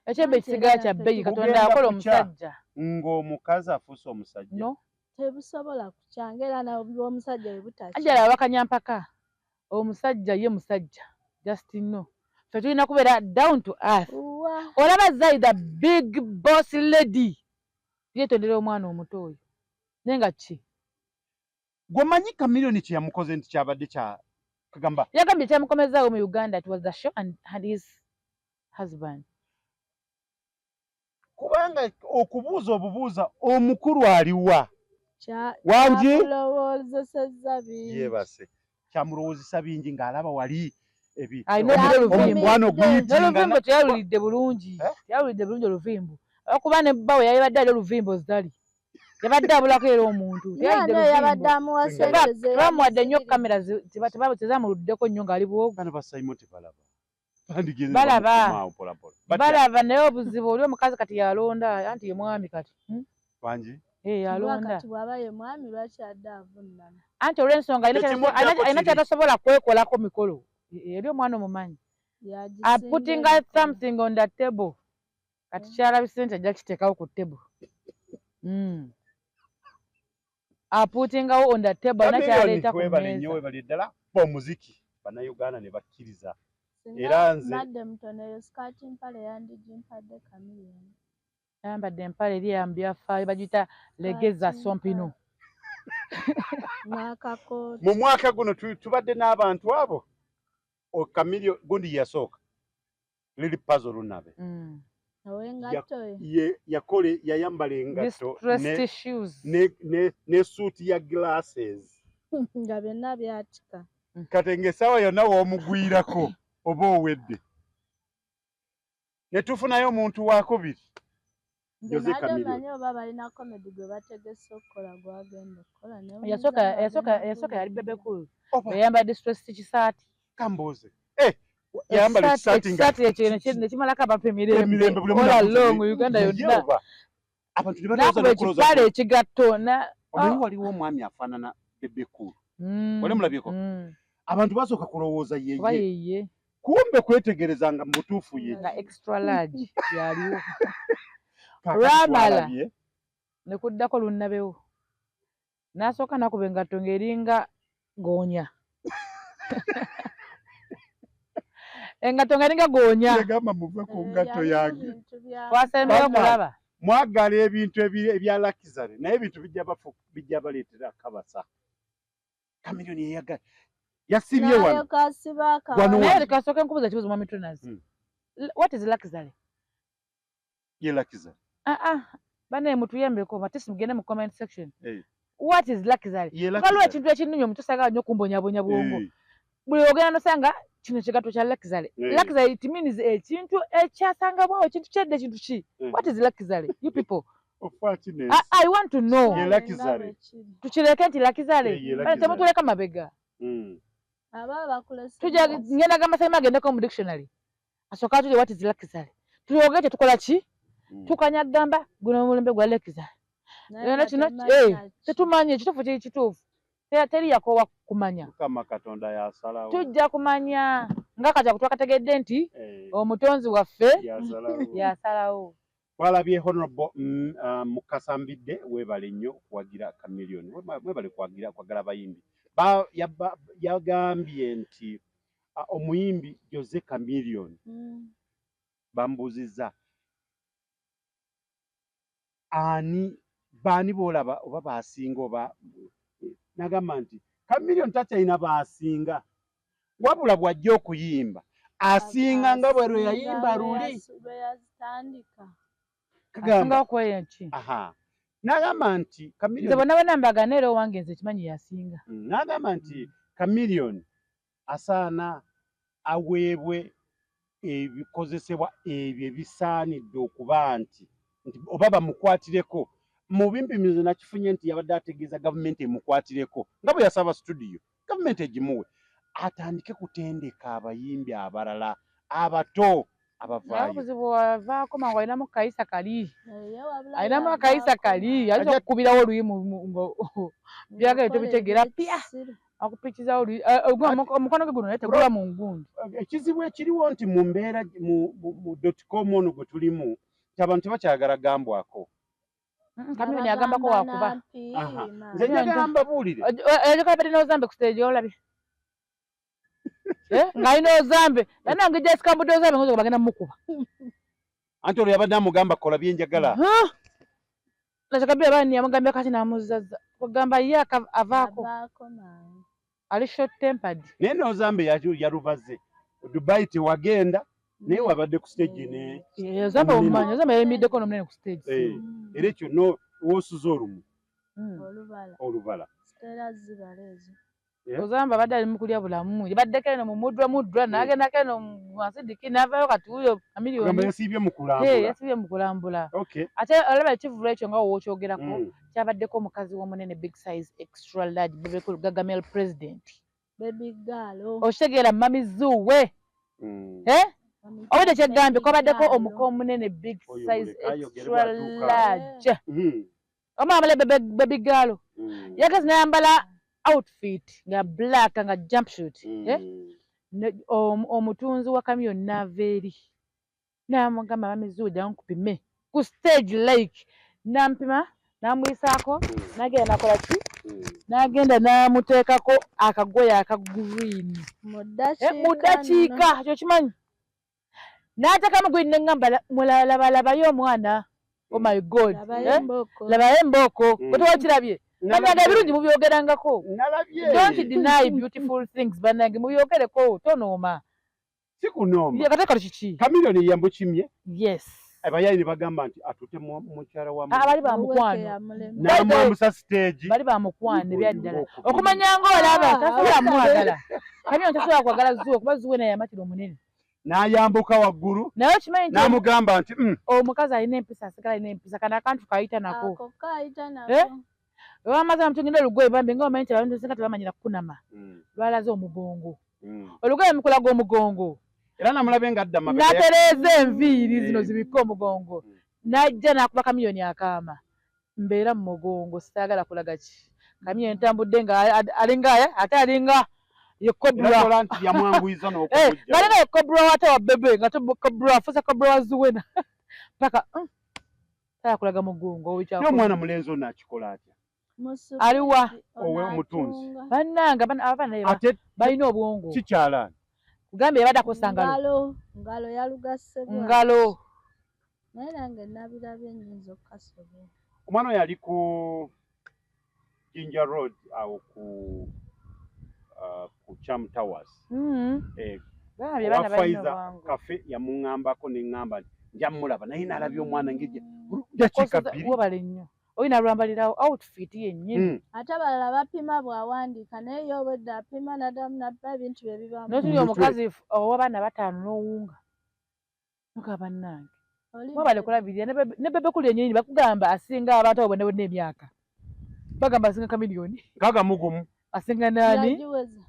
S2: Ekyebbeeyi
S3: Anti era
S2: kisigala kya
S3: naffe
S2: bbeeyi, Katonda
S1: Bugenda
S2: yakola
S1: kukya.
S2: omusajja.
S1: Ng'omukazi afuuse omusajja?
S2: No.
S3: Tebusobola kukyanga, era n'omusajja bwe butakya.
S2: Ajala abakanyampaka. Omusajja ye musajja. Just no. Ffe tulina kubeera down to earth.
S3: Uwa.
S2: Olaba Zari the big boss lady. Yeetondera omwana omuto oyo. Naye nga ki?
S1: Gwemanyi Chameleone kye yamukoze nti kyabadde kya kagamba.
S2: Yagambye kyamukomezaawo mu Uganda, it was the show and his husband.
S1: Kubanga okubuuza obubuuza omukulu aliwa. Wangi?
S3: Kyamulowoozesezza bingi.
S1: Yeebase, kyamulowoozesa bingi ng'alaba wali
S2: Alina obudde oluvimbo.
S1: Omukwano guyitingana.
S2: N'oluvimbo teyalulidde bulungi.
S1: Eh?
S2: Teyalulidde bulungi oluvimbo. Olwokuba ne bba we yabadde ali oluvimbo, Zari yabadde abulako era omuntu.
S3: Ye
S2: Teyalidde
S3: ani yabadde
S2: luvimbo.
S3: amuwa
S1: Singa-
S3: sente ze?
S2: Tebamuwadde nnyo kamera, tezamuluddeko nnyo ng'ali bwogu.
S1: Bano basayimo tebalaba. Bandigenze
S2: Balaba.
S1: bamukomaawo mpola mpola. Batya?
S2: Balaba, naye obuzibu oli omukazi kati yalonda, anti ye mwami kati.
S1: Bangi.
S2: Eh, yalonda.
S3: Kati bw'aba ye mwami, lwaki adde avunnama?
S2: Anti olw'ensonga
S1: Tekimuggyako
S2: alina
S1: kiri.
S2: kyatasobola kwekolako mikolo. Eri omwana omumanyi
S3: Yagisinga
S2: putting
S3: emikono.
S2: something on the table, kati kyalabise nti ajja kiteekawo ku table. Aputingawo on the table, alina
S1: Chameleone,
S2: kyaleeta ku
S1: webale nnyo,
S2: mmeeza.
S1: webale ddala kuba omuziki Bannayuganda ne bakkiriza.
S3: Singa
S1: Era nze-
S3: mbadde mutono, eyo sikaati mpale yandigimpadde Chameleone.
S2: Ayambadde empale eri yamubyafaayo, bagiyita legeza
S3: Sikaati
S2: sompino.
S3: N'akakooti.
S1: Mu mwaka guno tubadde n'abantu abo. Chameleone gundi yasooka Lil Pazo Lunabe.
S3: Ow'engatto ye.
S1: Ye yakole yayambala engatto
S2: Distressed
S1: ne,
S2: shoes.
S1: ne suuti ya glasses.
S3: Nga byonna byatika.
S1: Kati ng'essaawa yonna w'omugwirako oba owedde. Ne tufunayo omuntu wakubiri.
S3: Nze
S1: Jose
S3: nadde
S1: Chameleone.
S3: manyi oba balina comedy gwe bategese okukola gwagenda okukola, naye
S2: Yasooka
S3: omuzaana
S2: yasooka
S3: agenda
S2: yasooka yali Bebe
S3: kuwulira.
S2: Cool.
S1: Oba
S2: Yayambala distressed kisaati.
S1: Kambuuze, eh, yayambala ekisaati nga
S2: ekisaati ekyo nekimalako abantu emirembe.
S1: Emirembe, buli omu
S2: All
S1: n'abuuza,
S2: along Uganda
S1: "Ye
S2: yonna.
S1: oba?" Abantu ne balowooza
S2: N'akuba
S1: n'okulowooza
S2: ekipaale ekigatto na
S1: omanyi waliwo omwami afaanana Bebe Cool. Wali mulabyeko?
S2: Mm.
S1: Abantu basooka kulowooza
S2: Oba
S1: yeye.
S2: yeye.
S1: Kumbe kwetegereza nga mu butuufu ye.
S2: Nga extra large yaliwo.
S1: Kaakati
S2: Lwamala.
S1: twalabye.
S2: Ne kuddako lunnabewo, n'asooka nakuba engatto ng'eringa goonya, engatto ng'eringa goonya.
S1: Yagamba muve ku
S3: Eh,
S1: ngatto
S3: yalimu
S1: yange.
S3: bintu bya-
S2: Twasembyeyo
S1: Bannange.
S2: okulaba.
S1: Mwagala ebintu ebya luxury, naye ebintu bijja baleetera akabasa. Chameleone yeyagala yasibye wano.
S3: N'alyoka asiba akawala.
S1: Wano
S2: Naye
S1: wano.
S2: leka asooke nkubuuza ekibuuzo, mwami Tunas. What is luxury?
S1: Ye luxury.
S2: Ah ah, banaye mutuyambeko, batisi mugende mu comment section.
S1: Eh.
S2: What is luxury?
S1: Ye
S2: Waliwo
S1: luxury.
S2: ekintu ekinnumya omuntu, sagala nnyo okumbonyabonya bwongo.
S1: Eh.
S2: Buli ogenda nosanga Kino kigatto kya luxury. Luxury, it means ekintu ekyasangabwawo, ekintu kyedda, ekintu ki? What is luxury, you people?
S1: Ofa ki?
S2: I want to know.
S1: Ye luxury.
S2: Tukireke nti luxury.
S1: Ye luxury.
S2: Temutuleka mabega.
S3: Aba bakulese.
S2: Tujja ngenda gamba Salima agendeko mu dictionary, asooka atulye what is luxury, tulyoge tetukola ki. Tukanya gamba guno omulembe gwa luxury.
S3: Naye
S2: Era
S3: nga
S2: kino
S3: temanyi naki.
S2: Tetumanyi ekituufu kiri kituufu. Teri yakoowa kumanya.
S1: Mukama Katonda yasalawo.
S2: Tujja kumanya nga kati twakategedde nti omutonzi waffe
S1: yasalawo.
S2: Yasalawo.
S1: Twalabye Honorable Mukasa Mbidde, weebale nnyo okuwagira Chameleone. Mwebale kuwagira, kwagala abayimbi. Yagambye nti omuyimbi Jose Chameleone bambuuzizza ani, baani boolaba oba baasinga oba, nagamba nti Chameleone takyalina baasinga, wabula bw'ajja okuyimba asinga nga bwe lwe yayimba luli.
S3: Lwe yazitandika.
S1: Kagamba
S2: Asingawo kweyo ki?
S1: Aha, n'agamba nti
S2: Nze
S1: Chameleone
S2: bonna bonna mbagana, era owange nze kimanyi yasinga.
S1: N'agamba nti Chameleone asaana aweebwe ebikozesebwa ebyo ebisaanidde okuba nti oba bamukwatireko mu bimpimizo. Nakifunye nti yabadde ategeeza gavumenti emukwatireko nga bwe yasaba studio gavumenti egimuwe, atandike kutendeka abayimbi abalala abato
S2: Naye
S1: abavaayo.
S2: Obuzibu wavaako mangu, alinamu kayisa kali.
S3: Ye wabula
S2: Alinamu akayisa
S3: yavaako
S2: kali
S3: mangu.
S2: Ayinza okukubirawo oluyi byagala
S3: Ng'okola
S2: tobitegeera pya.
S3: ebyekisiru.
S2: Akupikizawo oluyi, omukono gwe guno naye teguba mu ngundi.
S1: Ekizibu ekiriwo nti mu mbeera mu dotcom ono gwe tulimu nti abantu tebakyagala gambwako.
S2: Chameleone agambako
S3: Abagamba
S2: wakuba.
S1: Aha.
S3: nampiima.
S1: Nze njagala mbabuulire.
S2: Ejokabadde n'ozambe ku stage, olabye ng'alina ozambe nanange Jessica mbudde ozambe ngoza bagenda mukuba.
S1: Anti olwo yabadde amugamba kola byenjagala.
S2: Nakakabira bani yamugambye kati n'amuzazza kugamba ye avaako.
S3: Avaako mangu.
S2: Ali short tempered.
S1: Naye nozambe yalubaze Dubai tewagenda, naye wabadde ku stage ne
S2: Ozambe
S1: Omunene.
S2: omumanyi, ozambe yayimiddeko n'omunene ku stage.
S1: Era ekyo no woosuza olumu.
S3: Olubala.
S1: Olubala.
S3: Sitera zibala ezo.
S2: Ozambe abadde ali mu kulya bulamu, yabaddeko eno mu mudwa mudwa, n'agendako eno mu asidiki, n'avaayo kati wuyo
S1: Kugamba
S2: Chameleone.
S1: yasiibye mu kulambula.
S2: Yasibye mu kulambula. Ate olaba ekivvulu ekyo nga wookyogerako, kyabaddeko omukazi w'omunene, big size, extra large, Bebe Cool, Gagamel president.
S3: Baby girl.
S2: Okitegeera, mami Zuwe. Eh? Obwedde kyegambye kwabaddeko
S3: Girl.
S2: omuka omunene, big
S1: Oyo
S2: size,
S1: muleke ayogere
S2: extra
S1: bw'atuuka.
S2: large. Omwambala baby girl. Yagezi n'ayambala outfit nga black, nga jumpsuit. Eh? Omutunzi wa Chameleone n'ava eri n'amugamba, "Mami Zuwe, jangu nkupime ku stage," like n'ampima n'amuyisaako, n'agenda n'akola ki, n'agenda n'amuteekako akagoye aka green.
S3: Mu
S2: Mu
S3: ddakiika.
S2: Ddakiika kyo kimanyi n'ateekamu green, neŋŋamba mulabalabayo omwana, oh my God.
S3: Labayo
S2: Eh?
S3: embooko.
S2: Labayo embooko. Bwe tewakirabye, bannange, ebirungi mubyogerangako.
S1: Nalabye.
S2: Don't deny beautiful things, bannange, mubyogereko, tonooma.
S1: Si kunooma.
S2: Ye, kate kalo kiki?
S1: Chameleone yambukimye.
S2: Yes.
S1: Abayayi ne bagamba nti atute mukyala wa
S2: Ah, bali
S3: Oweke
S2: bamukwano.
S3: yamulema.
S1: N'amwambusa stage.
S2: Bali bamukwano ebyaddala.
S1: Oyo,
S2: Okumanya ng'olaba
S3: Ah,
S2: tasobola
S3: ah,
S2: mwagala, Chameleone tasobola kwagala Zuwe, kuba Zuwe naye yamatira omunene.
S1: N'ayambuka waggulu.
S2: Naye okimanyi nti
S1: n'amugamba nti
S2: omukazi alina empisa, asigala alina empisa, kano akantu kayita nako.
S3: Ako kayita nako.
S2: Eh? Wamaze amutungenda olugoye, bambi, nga omanyi nti abantu singa tebamanyira kukunama, lwalaze omugongo, olugoye mukulaga omugongo.
S1: Era namulabe nga adda mabega.
S2: N'atereeza enviiri zino zibikke omugongo. N'ajja n'akuba Chameleone akaama, mbeera mu mugongo, saagala kulaga ki Chameleone ntambudde nga alinga ate alinga ye
S1: Era
S2: cobra.
S1: kola nti yamwanguyiza
S2: Eh,
S1: n'okumujja.
S2: Ng'alinga ye cobra wate wa Bebe, nga te cobra afuuse cobra wa Zuwena paka taya kulaga mugongo.
S1: Naye omwana mulenzi ono akikola atya?
S3: Musubi
S2: Aliwa?
S1: Owe omutunzi.
S3: onaatunga.
S2: Bannange, abaana
S1: Ate
S2: balina obwongo.
S1: kikyalaani.
S2: Kugambye yabadde akozesa ngalo.
S3: Ngalo, ngalo yalugasse bw'ati.
S2: Ngalo.
S3: Naye nange nabirabye, nnyinza okukasobola.
S1: Omwana oyo ali ku Jinja Road awo ku Cham Towers.
S2: Gambye
S1: owa
S2: abaana balina
S1: Pfizer
S2: obwangu.
S1: Cafe yamuŋŋambako ne ŋŋamba nti nja mmulaba, naye nalabye omwana ngeri dakiika 2.
S2: Webale nnyo. Olina lwambalirawo outfit yennyini.
S3: Ate abalala bapima bw'awandiika, naye ye obwedda apima n'addamu n'apima ebintu bye bibamu.
S2: Notuli
S1: Mutwe.
S2: Omukazi ow'abaana bataano n'owunga nuka, bannange.
S3: Oli
S2: Mwebale kulabirira ne Bebe Cool yennyini bakugamba asinga abantu abo bonna bonna emyaka, bagamba asinga Kamiliyoni.
S1: 61.
S2: Asinga nani?
S3: Yagiweza.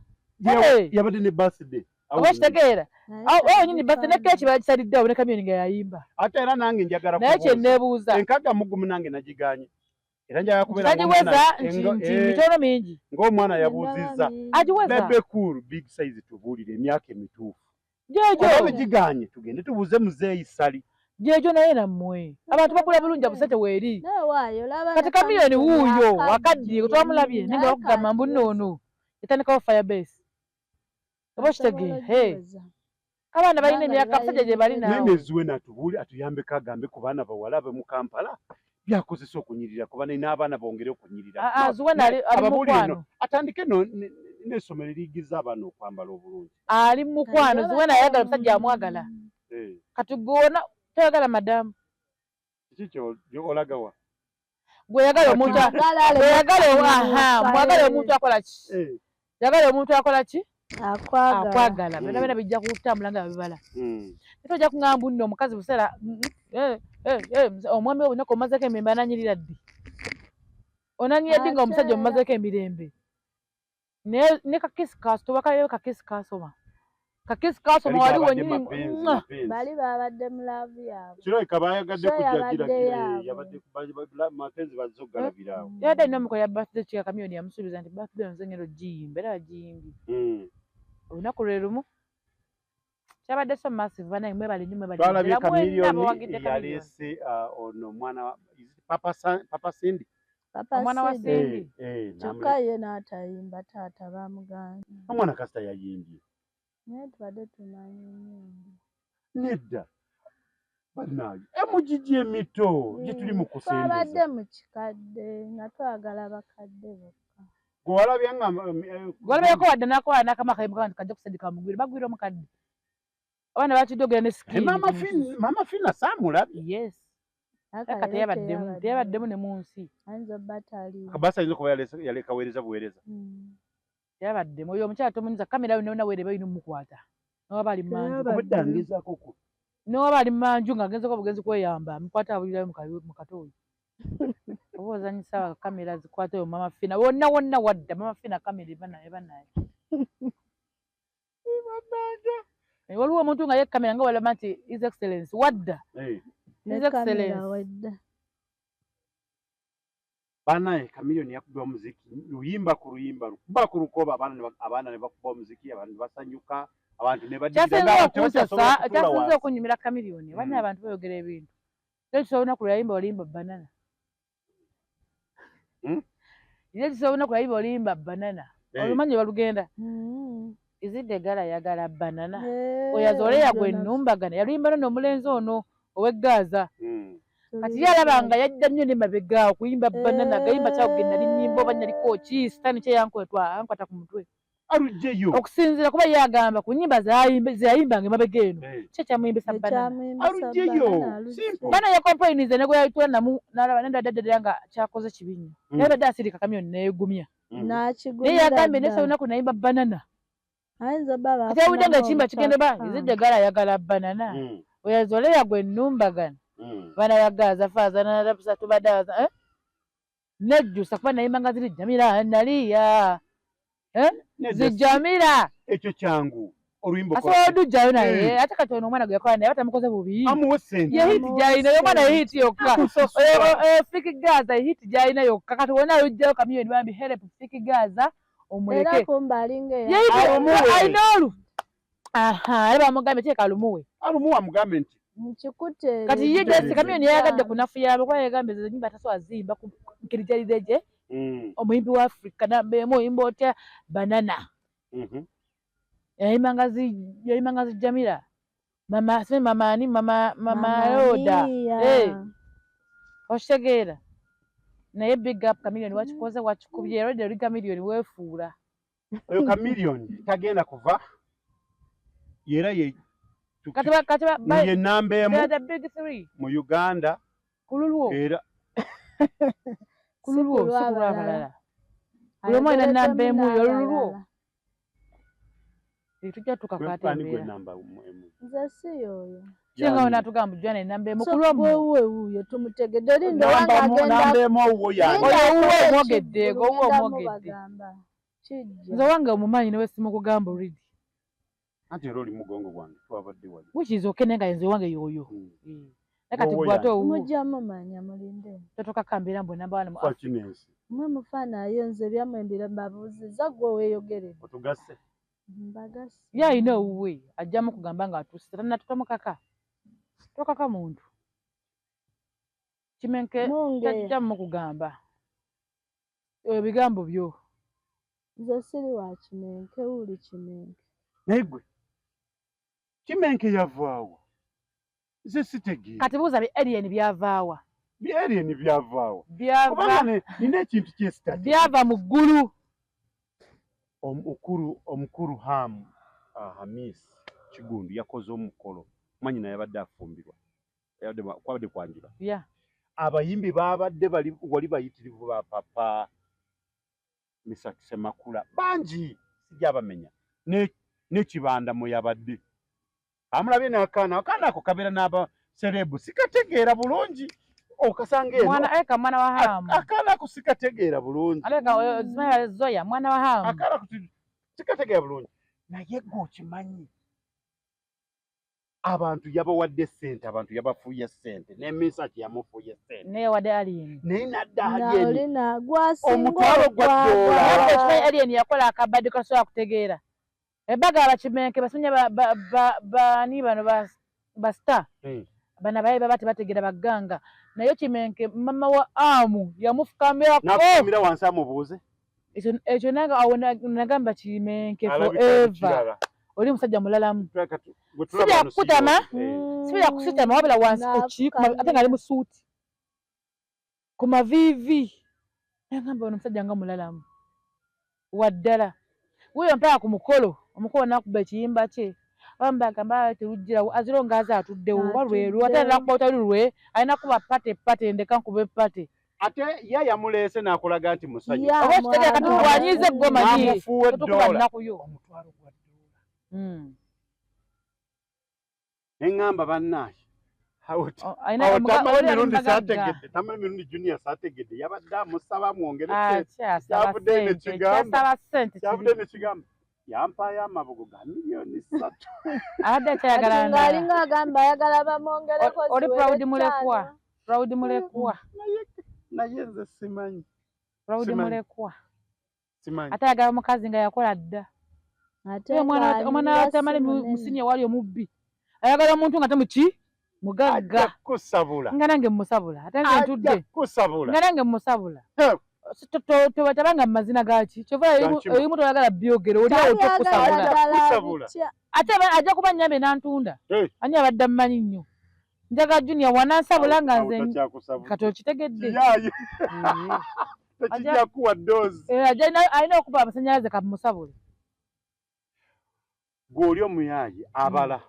S2: Hey!
S1: Yabadde ne birthday.
S2: Oba kitegeera
S3: Naye
S2: awo nyini basi ne
S3: tagifaanana.
S2: keeki bagisalidde awo ne Kamiliyoni nga yayimba.
S1: Ate era nange njagala
S2: Naye
S1: kubuuza.
S2: kyenneebuuza
S1: 61 nange nagiganye, era njagala kubeera
S2: tagiweza
S1: ng'omwana-
S2: nti nti mitono mingi.
S1: Ng'omwana yabuuzizza.
S3: Ndaba mingi.
S2: Agiweza.
S1: Bebe Cool Big Size, tubuulire emyaka emituufu.
S2: Jejo.
S1: Oba bigiganye, tugende tubuuze muzeeyi Sali.
S2: Jejo, naye nammwe abantu bakula bulungi, abusente weeri.
S3: Naye waayo olaba
S2: Kati
S3: ne
S2: Kamiliyoni
S3: Chameleone
S2: wuuyo
S3: akaddiye,
S2: wakaddiye twamulabye naye nga
S3: naye
S2: bakugamba mbu nno
S3: kagiweza.
S2: ono yatandikawo Firebase, oba
S3: Asobola
S2: okitegeera? Hey.
S3: ogiweza.
S2: Abaana balina
S3: Kubanga
S2: emyaka abasajja gye bali
S1: naye
S2: naawe.
S1: Neziwe natubuuli atuyambeko agambe ku baana bawala abe mu Kampala byakozesa okunyirira, kuba n'abaana bongere okunyirira.
S2: Ah, ah, Zuwena ali
S1: Ababuulire
S2: mukwano.
S1: No atandike no n'essomero eriyigiza abaana okwambala obulungi.
S2: Ali mukwano.
S3: Kati
S2: Zuwena ayagala omusajja amwagala. Kati gwona toyagala madamu?
S1: Kiki olagawa?
S2: Gweyagala omuntu
S3: Mwagala aleme
S2: gweyagala aha
S3: kunyuka,
S2: mwagala omuntu akola ki? Yagala omuntu akola ki?
S3: Akwagala.
S2: Akwagala. Byonna byonna bijja kutambula nga babibala. Naye tojja kuŋŋamba nno omukazi buseera omwami we olunaku omumazeeko emirembe, ananyirira ddi? Onanyirira ddi nga omusajja
S3: Ate era-
S2: omumazeeko emirembe? Naye ne kakisi kasoma kaliyo, kakisi kasoma, kakisi kasoma wali wenyini. Mwah!
S3: Bali babadde mu love yaabwe.
S1: Kirabika bayagadde
S3: So
S1: kujja
S3: yabadde
S1: giragira
S3: yaabwe.
S1: Yabadde mapenzi bazze okugalabira awo.
S2: Yabadde alina omukola ya birthday kika Kamiyoni yamusuubiza nti birthday nze ngenda ogiyimba, era bagiyimbye olunaku lwe lumu. Kyabadde so massive. Banaye mwebale nnyo, mwebale
S1: Twalabye
S2: ddala mwenna
S1: Kamiliyoni
S2: abawagidde Chameleone.
S1: yaleese ono omwana is it Papa Cindy?
S3: Papa
S2: Omwana wa
S3: Cindy.
S2: Cindy.
S3: Kyokka ye n'atayimba, taata bamugambye.
S1: Omwana kasita yayimbye.
S3: Naye tubadde tumanyi nnyo.
S1: Nedda bannaayo, emugigi emito gye tuli mu
S3: Twabadde
S1: kusembeza.
S3: mu kikadde nga twagala bakadde bokka.
S1: Gwe walabye nga
S2: Gwalabyeko wadde nakola n'akama akayimba nti kajja kusadika mugwire bagwire omukadde, abaana bakidogera ne
S1: Eh, Mama Fina, Mama Fina saamulabye.
S2: Yes.
S3: Aka
S2: aka
S3: era
S2: teyabaddemu, teyabaddemu ne mu nsi.
S3: Ayinza obba taliiwo.
S1: Kabasa ayinza okuba yaleka weereza buweereza.
S2: Teyabaddemu. Oyo omukyala tomunyuza kamera yonna yonna weereba erina omukwata newaba ali mumanju.
S3: Teyabaddemu.
S1: Obwedda ngezaako ku
S2: Newaba ali mumanju ng'agenzeko bugenzi kweyamba, mukwate abulirayo mu katooyi oba ozanyisa kamera zikwata oyo Mama Fina wonna wonna wadda Mama Fina kamera eba naye eba naye. Eh, waliwo omuntu nga ye kamera nga walaba nti His Excellence wadda.
S3: Ne
S2: His
S3: kamera
S2: Excellence.
S3: wedda.
S1: Banaye Kamiliyoni yakuba omuziki luyimba ku luyimba, lukuba ku lukoba, abaana ne bakuba omuziki, abantu ne basanyuka, abantu ne baddirira
S2: Kyasinze
S1: ng'abantu
S2: okunsasa
S1: tebakyasobola kutuula
S2: kyasinze
S1: wansi.
S2: Okunyumira Kamiliyoni banna abantu bayogera ebintu ekisa olunaku lwe yayimba oluyimba Banana. Ekisa olunaku lwe yayimba oluyimba Banana. Olumanyi balugenda izidde gala yagala banana. Oyo azoleya gwe nnumbagana yaluyimba nno omulenzi ono ow'eggaaza. Kati ye alaba nga yajja nnyo ne mabega okuyimba Banana gayimba kyagenda nali nnyimba oba naliko ki sitaani kyeyankwetwa ankwata ku mutwe.
S1: Alugyeyo.
S2: Okusinziira kuba ye agamba ku nnyimba zeyayimbanga emabega eno ki ekyamuyimbisa Banana.
S1: Alugyeyo. Simple.
S2: Bana yakompoyinize ne gwe yalitula namu n'alaba nendaddaddaddala nga kyakoze kibi nnyo. Naye badde asirika Kamiyoni neegumya. Naye yagambye nese olunaku nayimba Banana.
S3: Ayinza obba
S2: Kati awulidde nga ekiyimba kigenda ba
S3: bafunamu.
S2: Izidde gala ayagala banana. Oyo azoleya gwe nnumbagana. Baana bagaza faaza narabusa tubadaza, eh? Nejjusa kuba nayimbanga ziri jamira naliya, eh?
S1: Nedda,
S2: zijamira.
S1: Ekyo kyangu oluyimba.
S2: Asobola odujjayo naye
S1: Mm.
S2: ate kati ono omwana gwe yakola naye batamukoze bubi.
S1: Amuwe sente.
S2: Ye hit gy'alina oyo omwana, ye hit yokka.
S1: Akusasula.
S2: Fik Gaza ye hit gy'alina yokka. Kati wonna alugjayo Kamiyoni bambi help Fik Gaza
S3: era
S2: omuleke.
S3: kumba alinga
S2: Ye hit
S1: Alumuwe.
S2: alina olu aha era bamugambye teeka alumuwe.
S1: Alumuwe amugambe nti
S3: nkikuteere.
S2: Kati ye
S1: Jesse
S2: Jesse Kamiyoni yayagadde kunafuya kuba yagambye ezo ennyimba tasobola ziyimba ku nkirijalire gye. Omuyimbi wa Africa namba emu oyimba otya Banana? Yayimbanga zijamira mama simanyi mama ani mama mama Roda. Eh. Okitegeera? Naye big up Kamiliyoni, wakikoze wakikubye era oli Kamiliyoni weefuula.
S1: Oyo Kamiliyoni tagenda kuva yera ye
S2: Kati
S1: ye namba emu
S2: they are the big three
S1: mu Uganda.
S2: Ku lulwo.
S1: Era
S2: Ku lulwo, si ku lw'abalala. Buli omu alina namba emu yo olulwo. Tujja tukakaata embeera.
S3: Nze si yoyo.
S2: Singa wona tugamba jwana enamba emu ku lwammwe.
S3: Wewe wuuyo tumutegedde linda wange agenda.
S1: Namba emu owuwo yange.
S2: Oyo owuwo omwogedde, owuwo omwogedde.
S3: Kijja.
S2: Nze wange omumanyi newe simukugamba already.
S1: Anti era oli mugongo gwange twabadde wali.
S2: Which is okay naye nga nze wange yoyo. Naye kati gwe ate owuwo.
S3: Mujja mumanya mulinde.
S2: Totokaka mbeera mbu namba one mu
S1: Africa.
S3: Mwe mufaanayo nze byammwe mbira mbabuuzizza ggwe weeyogerere.
S1: Otugasse.
S3: Mbagasse.
S2: Ye alina owuwe ajjamu kugamba ng'atuuse tannatutamukaka. Tokaka muntu. Kimenke tajja mukugamba. Ebigambo byo.
S3: Nze siri wa Kimenke, wuli Kimenke.
S1: Naye gwe Kimenke yavaawa. Nze sitegeera.
S2: Kati buuza bi alien byavaawa.
S1: Bi alien byavaawa.
S2: Byava.
S1: Kubanga nina ekintu kyesitati.
S2: Byava mu ggulu.
S1: Omukulu Ham Hamis Kigundu yakoze omukolo. Mwannyina yabadde afumbirwa. Kwabadde kwanjula.
S2: Yeah.
S1: Abayimbi baabadde bali wali bayitirivu ba papa Mesach Ssemakula bangi sijja bamenya. Ne Kibanda mwe yabadde. Amulabye n'akaana, akaana ako kabeera n'aba serebu sikategeera bulungi. Okasanga eno.
S2: Mwana eka mwana wa Hamu.
S1: Akaana ako sikategeera bulungi.
S2: Aleka Zoya Zoya mwana wa Hamu.
S1: Akaana ako sikategeera bulungi. Naye gwe okimanyi. Abantu yabawadde ssente, abantu yabafuuye ssente. Ne Mesach yamufuuye ssente.
S2: Naye yawadde alien.
S1: Naye nadda alien.
S3: Omutwalo
S1: gwa dola.
S2: Alien yakola akabadde kasobola kutegeera. Ebbaga abakimenke basimye baani bano ba star. Bano abaye baba tebategeera baganga. Naye Kimenke mama wa Amu yamufukamirako.
S1: N'afukamira wansi amubuuze.
S2: Ekyo nange awo nagamba Kimenke forever. Oli musajja mulalamu. Sibya kukutama, sibya kusitama wabula wansi ku ki, ate ng'ali mu suuti. Ku maviivi. Nagamba ono musajja nga mulalamu. Waddala. Wuuyo mpaka ku mukolo, omukolo n'akuba ekiyimba kye. Abamu bagamba terujjirawo, aziro ng'aze atuddewo, oba lweru, ate alina kuba otali lulwe, alina kuba pate pate, ndeka nkube pate.
S1: Ate ye yamuleese n'akulaga nti musanyufu.
S2: Oba okitegeera kati gwanyiize gwe omanyi.
S1: N'amufuuwa
S2: Totukuba
S1: eddoola.
S2: nnaku yo.
S1: Omutwalo gwa ddoola. Ne ŋŋamba bannaaye. Tamale Mirundi saategedde, Tamale Mirundi Junior saategedde, yabadde amusaba amwongere ssente. Kyavudde ne kigamba. Kyavudde ne kigamba. Yampaayo amabugo ga 3 million.
S2: Abadde akyayagala ndala.
S3: Ng'alinga agamba ayagala bamwongereko
S2: Oli
S3: ziwere
S2: proud mulekwa.
S3: ttaano.
S2: Proud mulekwa.
S1: Naye nze simanyi.
S2: Proud mulekwa.
S1: Simanyi.
S2: Ate ayagala mukazi nga yakola dda.
S3: Ate
S2: Omwana wa Tamale Musinye wali omubbi. Ayagala omuntu nga temuki mugagga.
S1: Ajja kusabula.
S2: Nga nange mmusabula. Ate nze ntudde.
S1: Ajja kusabula.
S2: Nga nange mmusabula. Tobatabanga mu mazina gaaki. Kyova ebimu toyagala byogere, oli awo tokusabula. Ate ajja kuba nnyambe n'antunda. Ani abadde ammanyi nnyo. Njaga Junior wanansabula nga nze kati okitegedde.
S1: Tekijja kuwa ddoozi.
S2: Alina okuba amasannyalaze kamusabule.
S1: Gwe oli omuyaaye abala.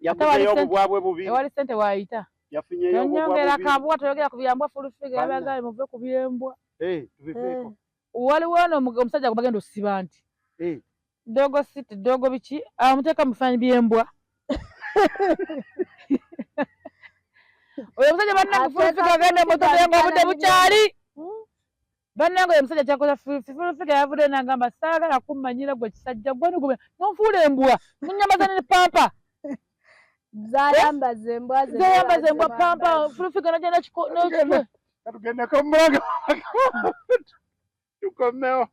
S1: Yafunyeyo obubwa bubiri.
S2: Ewali ssente waayita.
S1: Yafunyeyo obubwa
S2: Tonyongera
S1: bubiri.
S2: kabwa toyogera ku byambwa full figure yabagala muve ku byembwa.
S1: Tubiveeko.
S2: Waliwo ono omusajja gwe bagenda osiba nti. Dogo city, dogo biki, amuteeka mu bifaananyi by'embwa. Oyo omusajja bannange full figure agenda mu motoka yange obudde bukyali. Bannange oyo omusajja kyakola full figure yavuddeyo n'agamba saagala kummanyira gwe kisajja gwe nigwe n'onfuula embwa munyambaza ne pampa.
S3: Zayambaza embwa ze.
S2: Zayambaza embwa pampa full figure n'ajja n'ekikwe.
S1: Katugendeko mulaga. Tukomewo.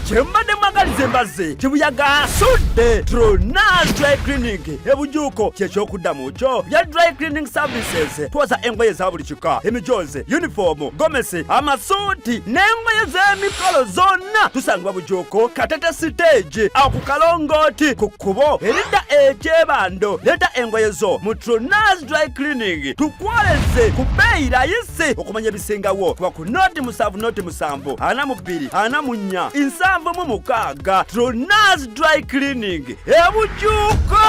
S4: Kyembadde mwagaliza embazzi kibuyaga asudde Tronas Dry Cleaning ebujuuko kyekyokuddamu kyo bya dry cleaning services. Twoza engoye za buli kika, emijoozi, yunifoomu, gomesi, amasuuti n'engoye z'emikolo zonna. Tusangibwa Bujuuko Katete stage awo ku kalongooti ku kkubo eridda ekyebando. Leeta engoye zo mu Tronas Dry Cleaning tukwoleze ku bbeeyi layisi. Okumanya ebisingawo kuba ku 070 07 42 44 76. Tronas Dry Cleaning ebujuuko.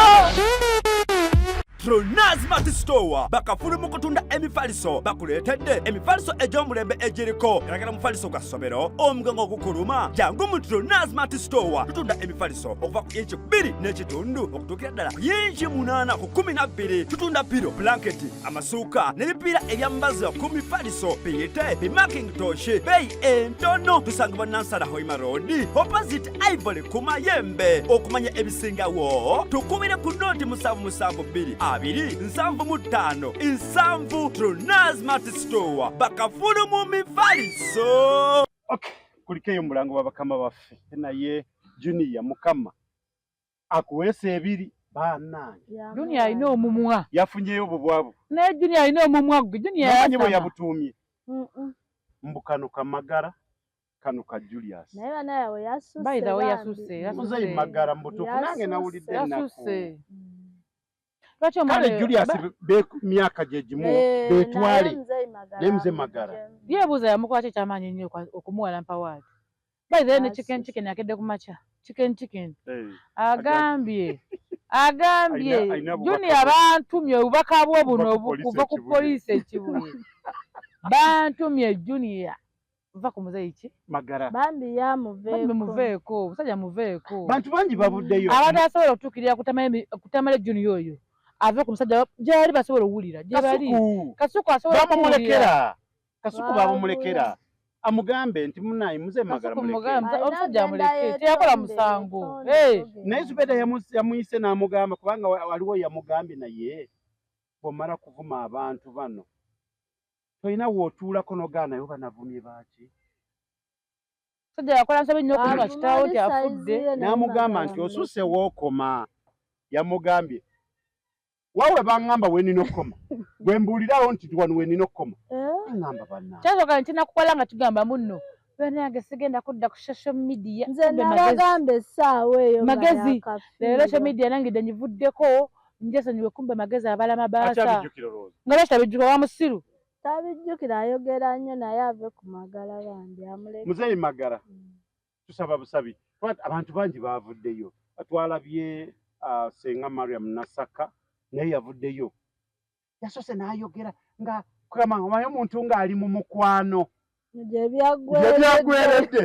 S4: Trona Smart Store bakafulu mu kutunda emifaliso bakuleetedde emifaliso egy'omulembe egiriko galagala mufaliso gwa ssomero omugongo ogukuluma jangu mu Trona Smart Store tutunda emifaliso okuva ku inci 2.5 okutuukira ddala ku yinci 8 ku 12 tutunda piro blanketi amasuuka n'ebipiira ebyambaza ku mifaliso biyite bimakintosh beeyi entono tusangibwa Nansana Hoima Road opposite Ivory ku Mayembe okumanya ebisingawo tukubire ku noti 772 2 75 7 Trona Smart Store bakafulu mu mifaliso.
S1: Okay, kulikeyo mulango wa bakama baffe naye Junior Mukama akuweesa ebiri bannange.
S2: Junior alina omumwa
S1: yafunyeyo obubwabu
S2: naye Junior alina omumwa gwe Junior
S1: yamanyi bwe yabutuumye mbu kano kamagara kano ka Julius
S3: naye banaye yasuse
S2: by the way yasuse
S1: muzeyi Magara mbutuufu nange nawulidde ennaku
S2: kale
S1: Julius be myaka gye gimu betwale naye muze Magara
S2: yeebuuza yamukwata ekyamaanyi ennyo okumuwala mpawaati by the way ne chicken chicken akedde ku makya chicken chicken agambye agambye Junior bantumye obubaka bwo buno kuva ku poliisi ekibuye bantumye Junior va ku muzeeyi ki
S1: Magara
S3: bambi yamuveeko
S2: muveeko omusajja muveeko
S1: bantu bangi bavuddeyo
S2: abantu asobola okutuukirira kutamale Junior oyo ave ku musajja gyali basobola owulira gye bali Kasuku asobola
S1: bamumulekera Kasuku bamumulekera amugambe nti munaye muze Magara muleke
S2: omusajja amuleke teyakola musango
S1: naye Zubeda yamuyise n'amugamba kubanga waliwo yamugambye naye bw'omala kuvuma abantu bano tolina w'otuulako n'ogaana naye banavumye baaki
S2: musajja yakola nsobi nnyo okuvuma kitaawo nti afudde
S1: n'amugamba nti osusse wookoma yamugambye wawe baŋŋamba wenina okukoma gwe mbuulirawo nti wano wenina okukoma ŋŋamba bannange
S2: kyasooka nti nakukola nga tugamba munno bannange sigenda kudda ku social media
S3: nze nabagamba essaawa eyo
S2: magezi leero social media nange dde ngivuddeko njesonyiwe kumbe magezi abala mabaasa nga lwaki tabijjuka wa musiru
S3: tabijjukira ayogera nnyo naye ave ku Magara bambi amuleke
S1: Muzeeyi Magara tusaba busabi abantu bangi baavuddeyo twalabye Senga Mariam Nasaka naye yavuddeyo yasose n'ayogera nga kugamba omanyi omuntu ng'ali mu mukwano
S3: gye byaggweredde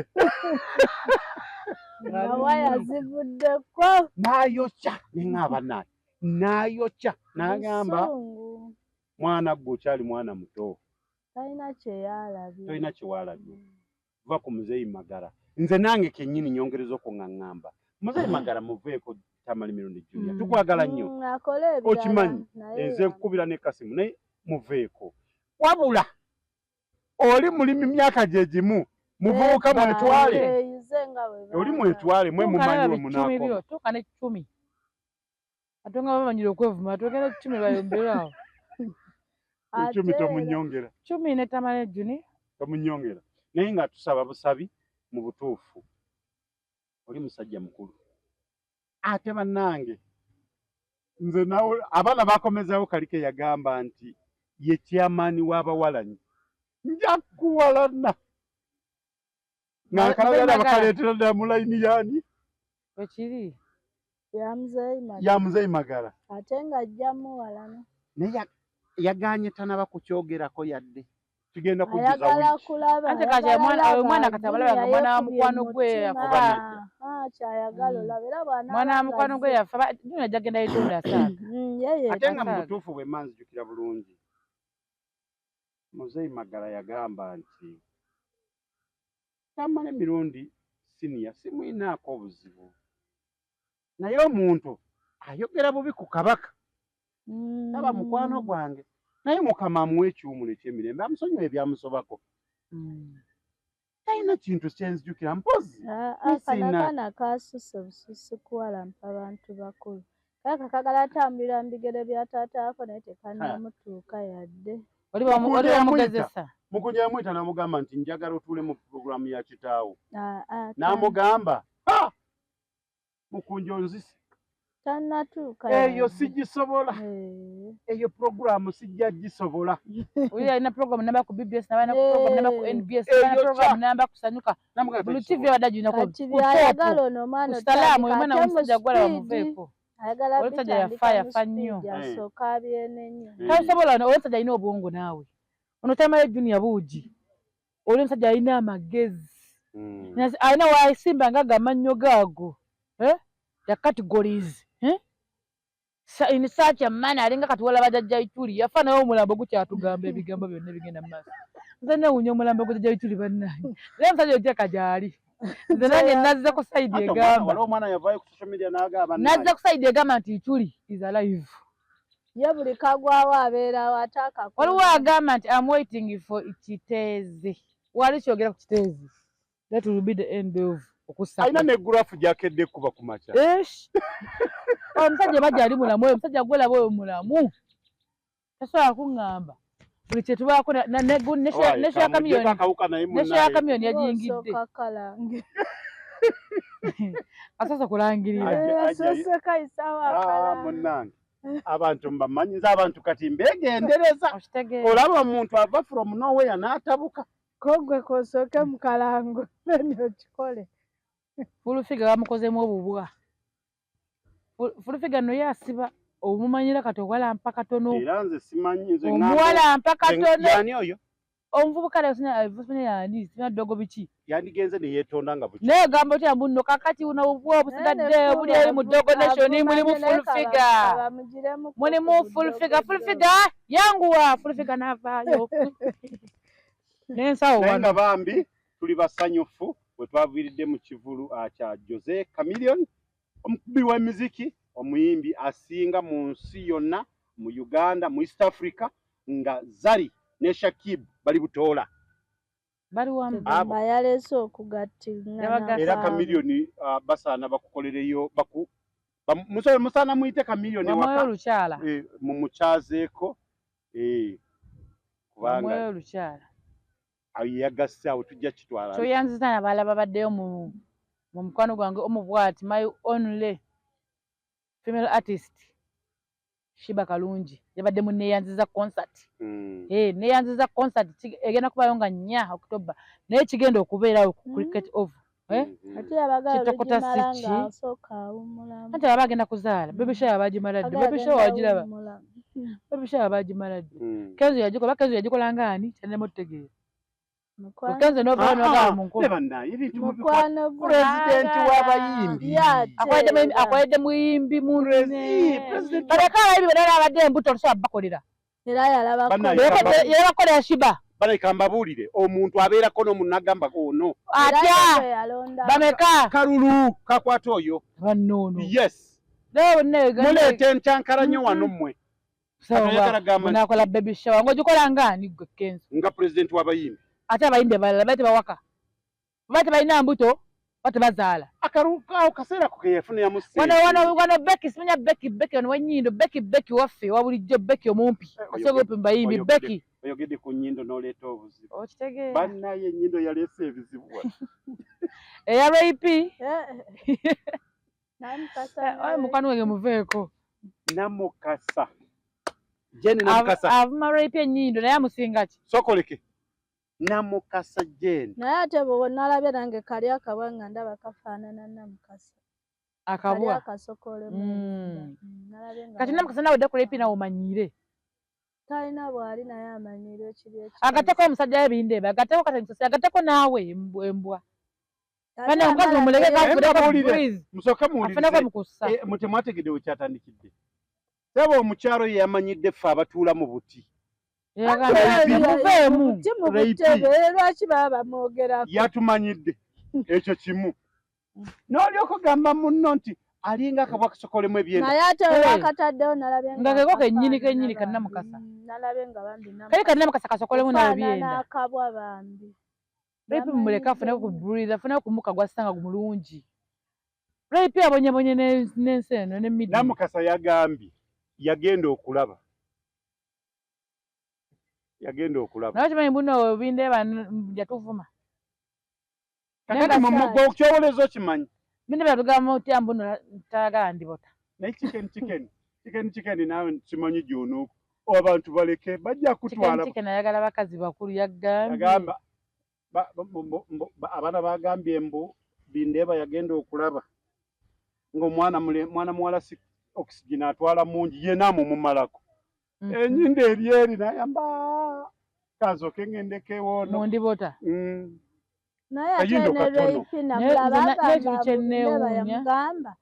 S1: nga
S3: waya zivuddeko
S1: n'ayokya neŋŋamba naye n'ayokya n'agamba mwana gwe okyali mwana muto
S3: talina kyeyalabye
S1: tolina kyewalabye va ku Muzeeyi Magara nze nange kennyini nyongereza okuŋŋaŋŋamba Muzeeyi Magara muveeko Tamale Mirundi Junior tukwagala nnyo okimanyi nze nkukubira ne kasimu naye muveeko wabula oli mulimi myaka gye gimu muvubuka mwetwale oli mwetwale mwe mumanyi we munaakoma
S2: tuuka ne 10 ate nga bamanyire okwevuma atuuke ne 10 bayomberawo
S1: 10 tomunyongera
S2: 10 ne Tamale Junior
S1: tomunyongera naye nga tusaba busabi mu butuufu oli musajja mukulu ate bannange nze nawe abaana bakomezawo Kalike yagamba nti ye chairman w'abawalanyi nja kuwalana nga bakaleetera ddala mu layini yaani
S2: ekiri
S1: ya Muzeeyi Magara
S3: ate ng'ajja muwalana
S1: naye yaganye tanaba kukyogerako yadde tugenda kujjuza
S3: wiiki
S2: anti kati omwana kati abalaba nga mwana wa mukwano gwe yafa mwana wa mukwano gwe yafa Junior ajja genda yetonda asaaga
S1: ate nga mu butuufu bwe mma nzijukira bulungi Muzeeyi Magara yagamba nti Tamale Mirundi Senior simwinaako obuzibu naye omuntu ayogera bubi ku Kabaka taba mukwano gwange naye Mukama amuwe ekiwumulo eky'emirembe amusonyiwe ebyamusobako talina kintu kyenzijukira mpozi
S3: akana kasuse bususi kuwalampa bantu bakulu kaka kagala atambulira mu bigere bya taataako naye tekannamutuuka yadde
S2: oli bamugezesa
S1: Mukunja yamuyita n'amugamba nti njagala otuule mu pulogulaamu ya kitaawo n'amugamba Mukunja onzise
S3: tannatuuka
S1: eyo sigisobola eyo pulogulaamu sijja gisobola
S2: oli alina pulogulaamu namba ku BBS naba pulogulaamu namba ku NBS naba pulogulaamu namba kusanyuka buli TV abadde aginako
S3: byayagala ono omwana
S2: salaamu omwana omusajja gwala bamuveeko
S3: Ayagala
S2: Omusajja yafa,
S3: bitandika mu
S2: yafa nnyo.
S3: speed, asooka abyenenye.
S2: Tasobola ono omusajja alina obwongo naawe. Ono Tamale Junior buugi. Oli omusajja alina amagezi. Alina wasimba nga gamannyo gaago. Eh? Ya categories. Eh? In such a manner alinga kati walaba Jjajja Ituli yafa naye omulambo gukyatugamba ebigambo byonna ebigenda mu maaso. Nze neewuunya omulambo gwa Jjajja Ituli bannange. Naye omusajja ojja kagyali. Nze nange nazze ku side
S1: Ate omwana-
S2: egamba.
S1: waliwo omwana yavaayo ku social media n'agamba
S2: Nazze ku side egamba nti Ituli is alive.
S3: Ye buli kagwawo abeerawo ate akakola.
S2: Waliwo agamba nti I'm waiting for Kiteezi. Wali kyogera ku Kiteezi. That will be the end of okussa.
S1: Alina ne gurafu gy'akedde kuba ku makya.
S2: Esh. Omusajja bajja ali mulamu oyo omusajja gwolaba oyo mulamu. Tasobola kuŋŋamba. Buli kye tubaako
S1: Owaaye,
S2: ne show
S1: kamuggyeko
S2: kamiyoni.
S1: akawuka naye
S2: Ne show
S1: munnaye.
S2: kamiyoni yagiyingidde.
S3: Osooka kalange.
S2: Asoose kulangirira.
S3: Asoose kayisaawo
S1: Ah,
S3: akalange.
S1: munnange abantu mbamanyi nze abantu kati mbeegendereza.
S2: Okitegeera.
S1: Olaba omuntu ava from nowhere n'atabuka.
S3: Ko gwe k'osooke mu kalango then okikole.
S2: Full figure bamukozeemu obubwa. Full figure nno ye asiba omumanyira kati owalampa katono.
S1: Era nze simanyi nze ŋŋamba-
S2: Omuwalampa
S1: nze-
S2: katono.
S1: Yani oyo
S2: Omuvubuka leero simanyi yani simanyi ddogo biki.
S1: yandigenze ne yeetonda nga buki.
S2: Naye ogamba otya mbu nno kakati buno obubwa obusigadde buli eri mu Ddogo Nation mulimu full figure. Mulimu full figure, full figure yanguwa full figure n'avaayo. N'ensawo
S1: Naye
S2: wano.
S1: nga bambi tuli basanyufu bwe twaviiridde mu kivulu kya Jose Chameleone, omukubi w'emiziki, omuyimbi asinga mu nsi yonna, mu Uganda, mu East Africa, nga Zari ne Shakib bali butoola.
S2: Bali wamu.
S1: Abo.
S3: Yaleese okugattingana
S2: Yabagasse.
S1: Era
S3: kwabwe.
S1: Chameleone basaana bakukolereyo baku musaana muyite Chameleone
S2: Bamwoyo
S1: waka
S2: olukyala.
S1: Mumukyazeeko
S2: Bamwoyo
S1: kubanga
S2: olukyala.
S1: awo yagasse awo tujja kitwala.
S2: Kyoyanziza n'abalala babaddeyo mu mukwano gwange omu bw'ati, my only female artist Sheebah Kalungi yabadde mu Neeyanziza concert. Neeyanziza concert egenda kubaayo nga 4 October naye kigenda okubeerawo ku Cricket Oval. Eh?
S3: Ate yabagala
S2: Kitokota
S3: olugimala
S2: si ki?
S3: ng'asooka awummulamu.
S2: Anti aba agenda kuzaala, baby shower baagimala ddi?
S3: Agala
S2: Baby shower
S3: agenda
S2: wagiraba?
S3: awummula.
S2: Baby shower baagimala ddi? Kenzo yagikola, Kenzo yagikola nga ani? Kyannema otutegeera. Kenzo n'ovaayo n'ogamba mu
S1: Ne
S2: nkuba.
S1: bannaye ebintu mubikwa
S3: Mukwano gwe.
S1: Pulezidenti w'abayimbi.
S3: Ye
S2: Akoledde
S3: ate era.
S2: Akoledde muyimbi munne.
S1: President
S2: Baleka abayimbi bonna abadde embuto tosobola bakolera.
S3: Era yalabako.
S1: Bannaye,
S2: Yabakolera Sheebah.
S1: Baleka mbabuulire, omuntu abeerako n'omuntu n'agamba ono
S3: Era
S2: Atya?
S3: ye bwe yalonda.
S2: Bameka?
S1: Kalulu kakwata oyo.
S2: Bannoono.
S1: Yes.
S2: Naye bonna
S1: Muleeta enkyankala nnyo wano mmwe. Ayagala gamba nti-
S2: Onaakola baby shower ng'ogikola nga ani gwe Kenzo?
S1: Nga pulezidenti w'abayimbi.
S2: Ate abayimbi abalala bali tebawaka. Baba tebalina mbuto, oba tebazaala.
S1: Akalulu awo kaseera ko ke yafuniramu ssente.
S2: Wano Becky, simanya Becky, Becky ono w'ennyindo, Becky, Becky waffe wa bulijjo, Becky omumpi. Asinga obumpi mu bayimbi, Becky.
S1: Oyogedde ku nnyindo n'oleeta obuzibu.
S2: Okitegeera.
S1: Bannaye ennyindo yaleese ebizibu wano.
S2: Eya Ray P.
S3: Namukasa.
S2: Oyo mukwano wange muveeko.
S1: Namukasa Jane, Namukasa.
S2: Avuma Ray P ennyindo naye amusinga ki?
S1: Sokoleke Namukasa Jane.
S3: Naye ate bwe nalabye nange kali akabwa nga ndaba kafaanana Namukasa. Kali
S2: Akabwa.
S3: akasokolemu. Nalabye nga
S2: Kati Namukasa nawe dda ku Ray P nawe omanyiire.
S3: Talina bw'ali naye amanyiire ekiri ekikazi.
S2: Agatteko omusajja we Bindeeba, agatteko kati musasi, agatteko naawe embwa.
S3: Ate
S2: Bana omukazi
S3: amala
S2: mumuleke
S3: naye-
S2: afuneko
S1: Mbabuulire.
S2: breeze.
S1: Musooke
S2: Afuneko
S1: muwulirize.
S2: mu kussa.
S1: Mutemwategedde we kyatandikidde. Saba omukyalo ye yamanyidde ffe abatuula mu buti.
S2: Yagamba
S1: Ray P.
S2: muveemu.
S3: Ki mu
S1: Ray P.
S3: butebe lwaki baba bamwogerako?
S1: Yatumanyidde ekyo kimu n'olyoka ogamba munno nti alinga akabwa kasokolemu ebyenda.
S3: Naye ate
S2: Hey.
S3: we bakataddewo nalabye
S2: Nga keko kennyini
S3: kafaanana
S2: kennyini
S3: bambi.
S2: kannamukasa.
S3: Nalabye nga bambi
S2: Kali kannamukasa kasokolemu nawe
S3: Ofaanana
S2: byenda.
S3: akabwa bambi.
S2: Ray P mumuleke afuneko ku breathe, afuneko ku mukka gw'assa nga mulungi. Ray P abonyebonye n'ensi eno ne media.
S1: Namukasa yagambye yagenda okulaba yagenda okulaba.
S2: Naye okimanyi buno Bindeeba yatuvuma.
S1: Kakati mumugwa okyowoleza okimanyi.
S2: Bindeeba yatugamba otya mbuno tayagala ndibota.
S1: Naye chicken chicken chicken chicken naawe simanyi gy'onooku abantu baleke bajja
S2: Chicken
S1: kutwala.
S2: chicken ayagala bakazi bakulu yagambye.
S1: Yagamba abaana bagambye mbu Bindeeba yagenda okulaba ng'omwana mwana muwala si Oxygen atwala mungi ye namumumalako. Enyindo eri eri nayamba kansooke ngendeko ewoono.
S2: Mundibota.
S3: Naye ate
S1: Kayindo
S3: ne
S1: katono.
S3: Ray P
S2: Naye
S3: namulaba
S2: nze
S3: agamba
S2: n'ekintu kye
S3: Ndeba
S2: neewuunya.
S3: yamugamba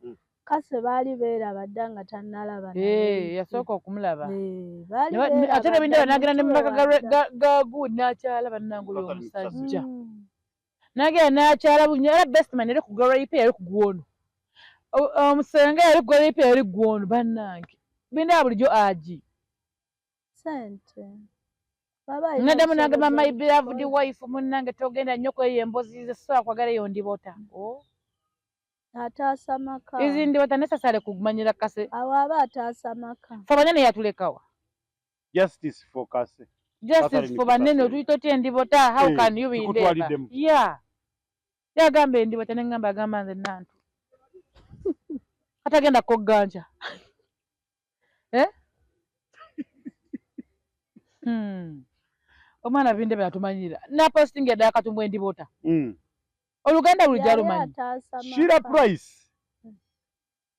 S3: Kase baali beeraba dda nga tannalaba na
S2: Eh,
S3: Ray P.
S2: yasooka okumulaba.
S3: Eh, baali
S2: Ne
S3: beeraba
S2: ate ne bindaba
S3: dda
S2: n'agenda ne mu
S3: mutuwe
S2: maka ga
S3: wadda.
S2: ga gundi n'akyala bannange oyo
S1: Catherine
S2: omusajja.
S3: Mm.
S2: N'agenda n'akyala bunya era best man yali ku gwa Ray P yali ku gwono. Omusenga yali ku gwa Ray P yali ku gwono bannange. Bindaba bulijjo agi.
S3: Ssente. Baba alina
S2: Naddamu n'agamba
S3: obusobozi
S2: my beloved
S3: obukikola.
S2: wife munnange togenda nnyo kweyo embozi ze sobola kwagala eyo ndibota. Oh.
S3: Ataasa maka.
S2: Izi ndibota necessary kumanyira Kase.
S3: Awo aba ataasa maka.
S2: Fe abanene yatulekawa.
S1: Justice for Kase.
S2: Justice
S1: Catherine
S2: for banene
S1: Kase.
S2: otuyita otya endibota? How
S1: Eh,
S2: can you be ndeba?
S1: tukutwaliddemu.
S2: Yeah. Yagamba endibota ne ngamba agamba nze Nantu. Katagenda kogganja. Eh? Omwana bindebe yatumanyira. Na posting ya Katumbu endibota. Oluganda bulijjo
S3: Yali
S2: alumanyi.
S3: ataasa
S1: Shira
S3: maka.
S1: Price.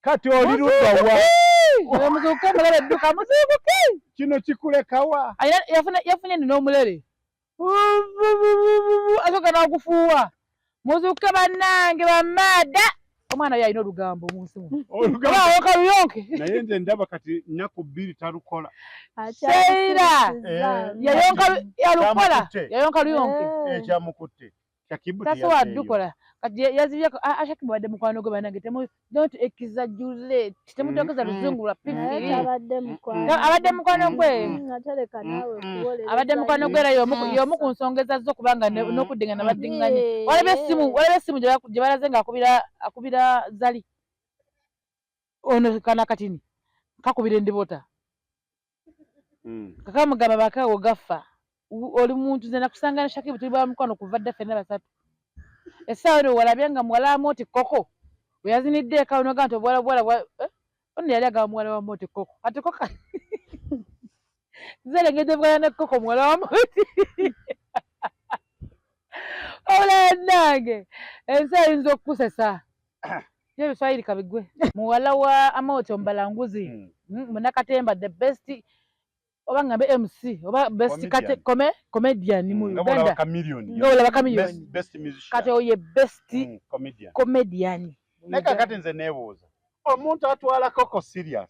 S1: Kati oli ludda wa?
S2: Muzuukuke omulere dduka muzuukuke.
S1: Kino kikulekawa.
S2: Alina yafunye nno n'omulere. Asooka n'agufuuwa. Muzuukuke bannange bamaada. Omwana oyo alina olugambo mu nsi muno.
S1: Olugambo.
S2: Oba awoka luyonke.
S1: Naye nze ndaba kati nnaku 2 talukola.
S2: Sheila.
S3: Akyalisirizza.
S1: Eh,
S2: Yayonka yalukola.
S1: Kyamukutte.
S2: Yayonka luyonke.
S3: Eh.
S1: Ekyamukutte. Shakibu
S2: Tasobola
S1: teyazzeeyo.
S2: dukola. Kati yazibye Shakibu badde mukwano gwe bannange temu don't exaggerate. Temutongeza luzungu lwa
S3: Naye
S2: pifiri.
S3: tabadde mukwano.
S2: Abadde mukwano gwe.
S3: Ate leka naawe kuwolereza
S2: Abadde mukwano gwe era y'omu ku nsonga ezazze okubanga n'okuddingana baddinganye. Walaba essimu, walaba essimu gye balaze nga akubira Zali. Ono kana katini kakubira endibota. Kakamugamba bakawo gafa. Oli muntu nze nakusanga ne Shakibu tuli ba mukwano kuva dda ffenna basatu. Essaawa eno walabye nga muwala wa Moti Koko. Bwe yazinidde eka ono agamba nti obuwala buwala bwa eh? Ono yali agamba muwala wa Moti Koko. Ati Koko nze engeri gy'ovuganya ne Koko muwala wa Moti. Wabula bannange ensi eyinza okukusesa. Ye ebiswayiri kabigwe. Muwala wa Amoti Omubalanguzi. Munnakatemba the best oba ngambe MC oba best
S1: Comedian.
S2: Comedian mu
S1: Nga bw'olaba
S2: Uganda.
S1: Chameleone.
S2: Nga bw'olaba Chameleone.
S1: Best musician.
S2: Kati oyo ye best
S1: Comedian.
S2: comedian.
S1: Naye kakati nze neebuuza omuntu atwala Koko serious.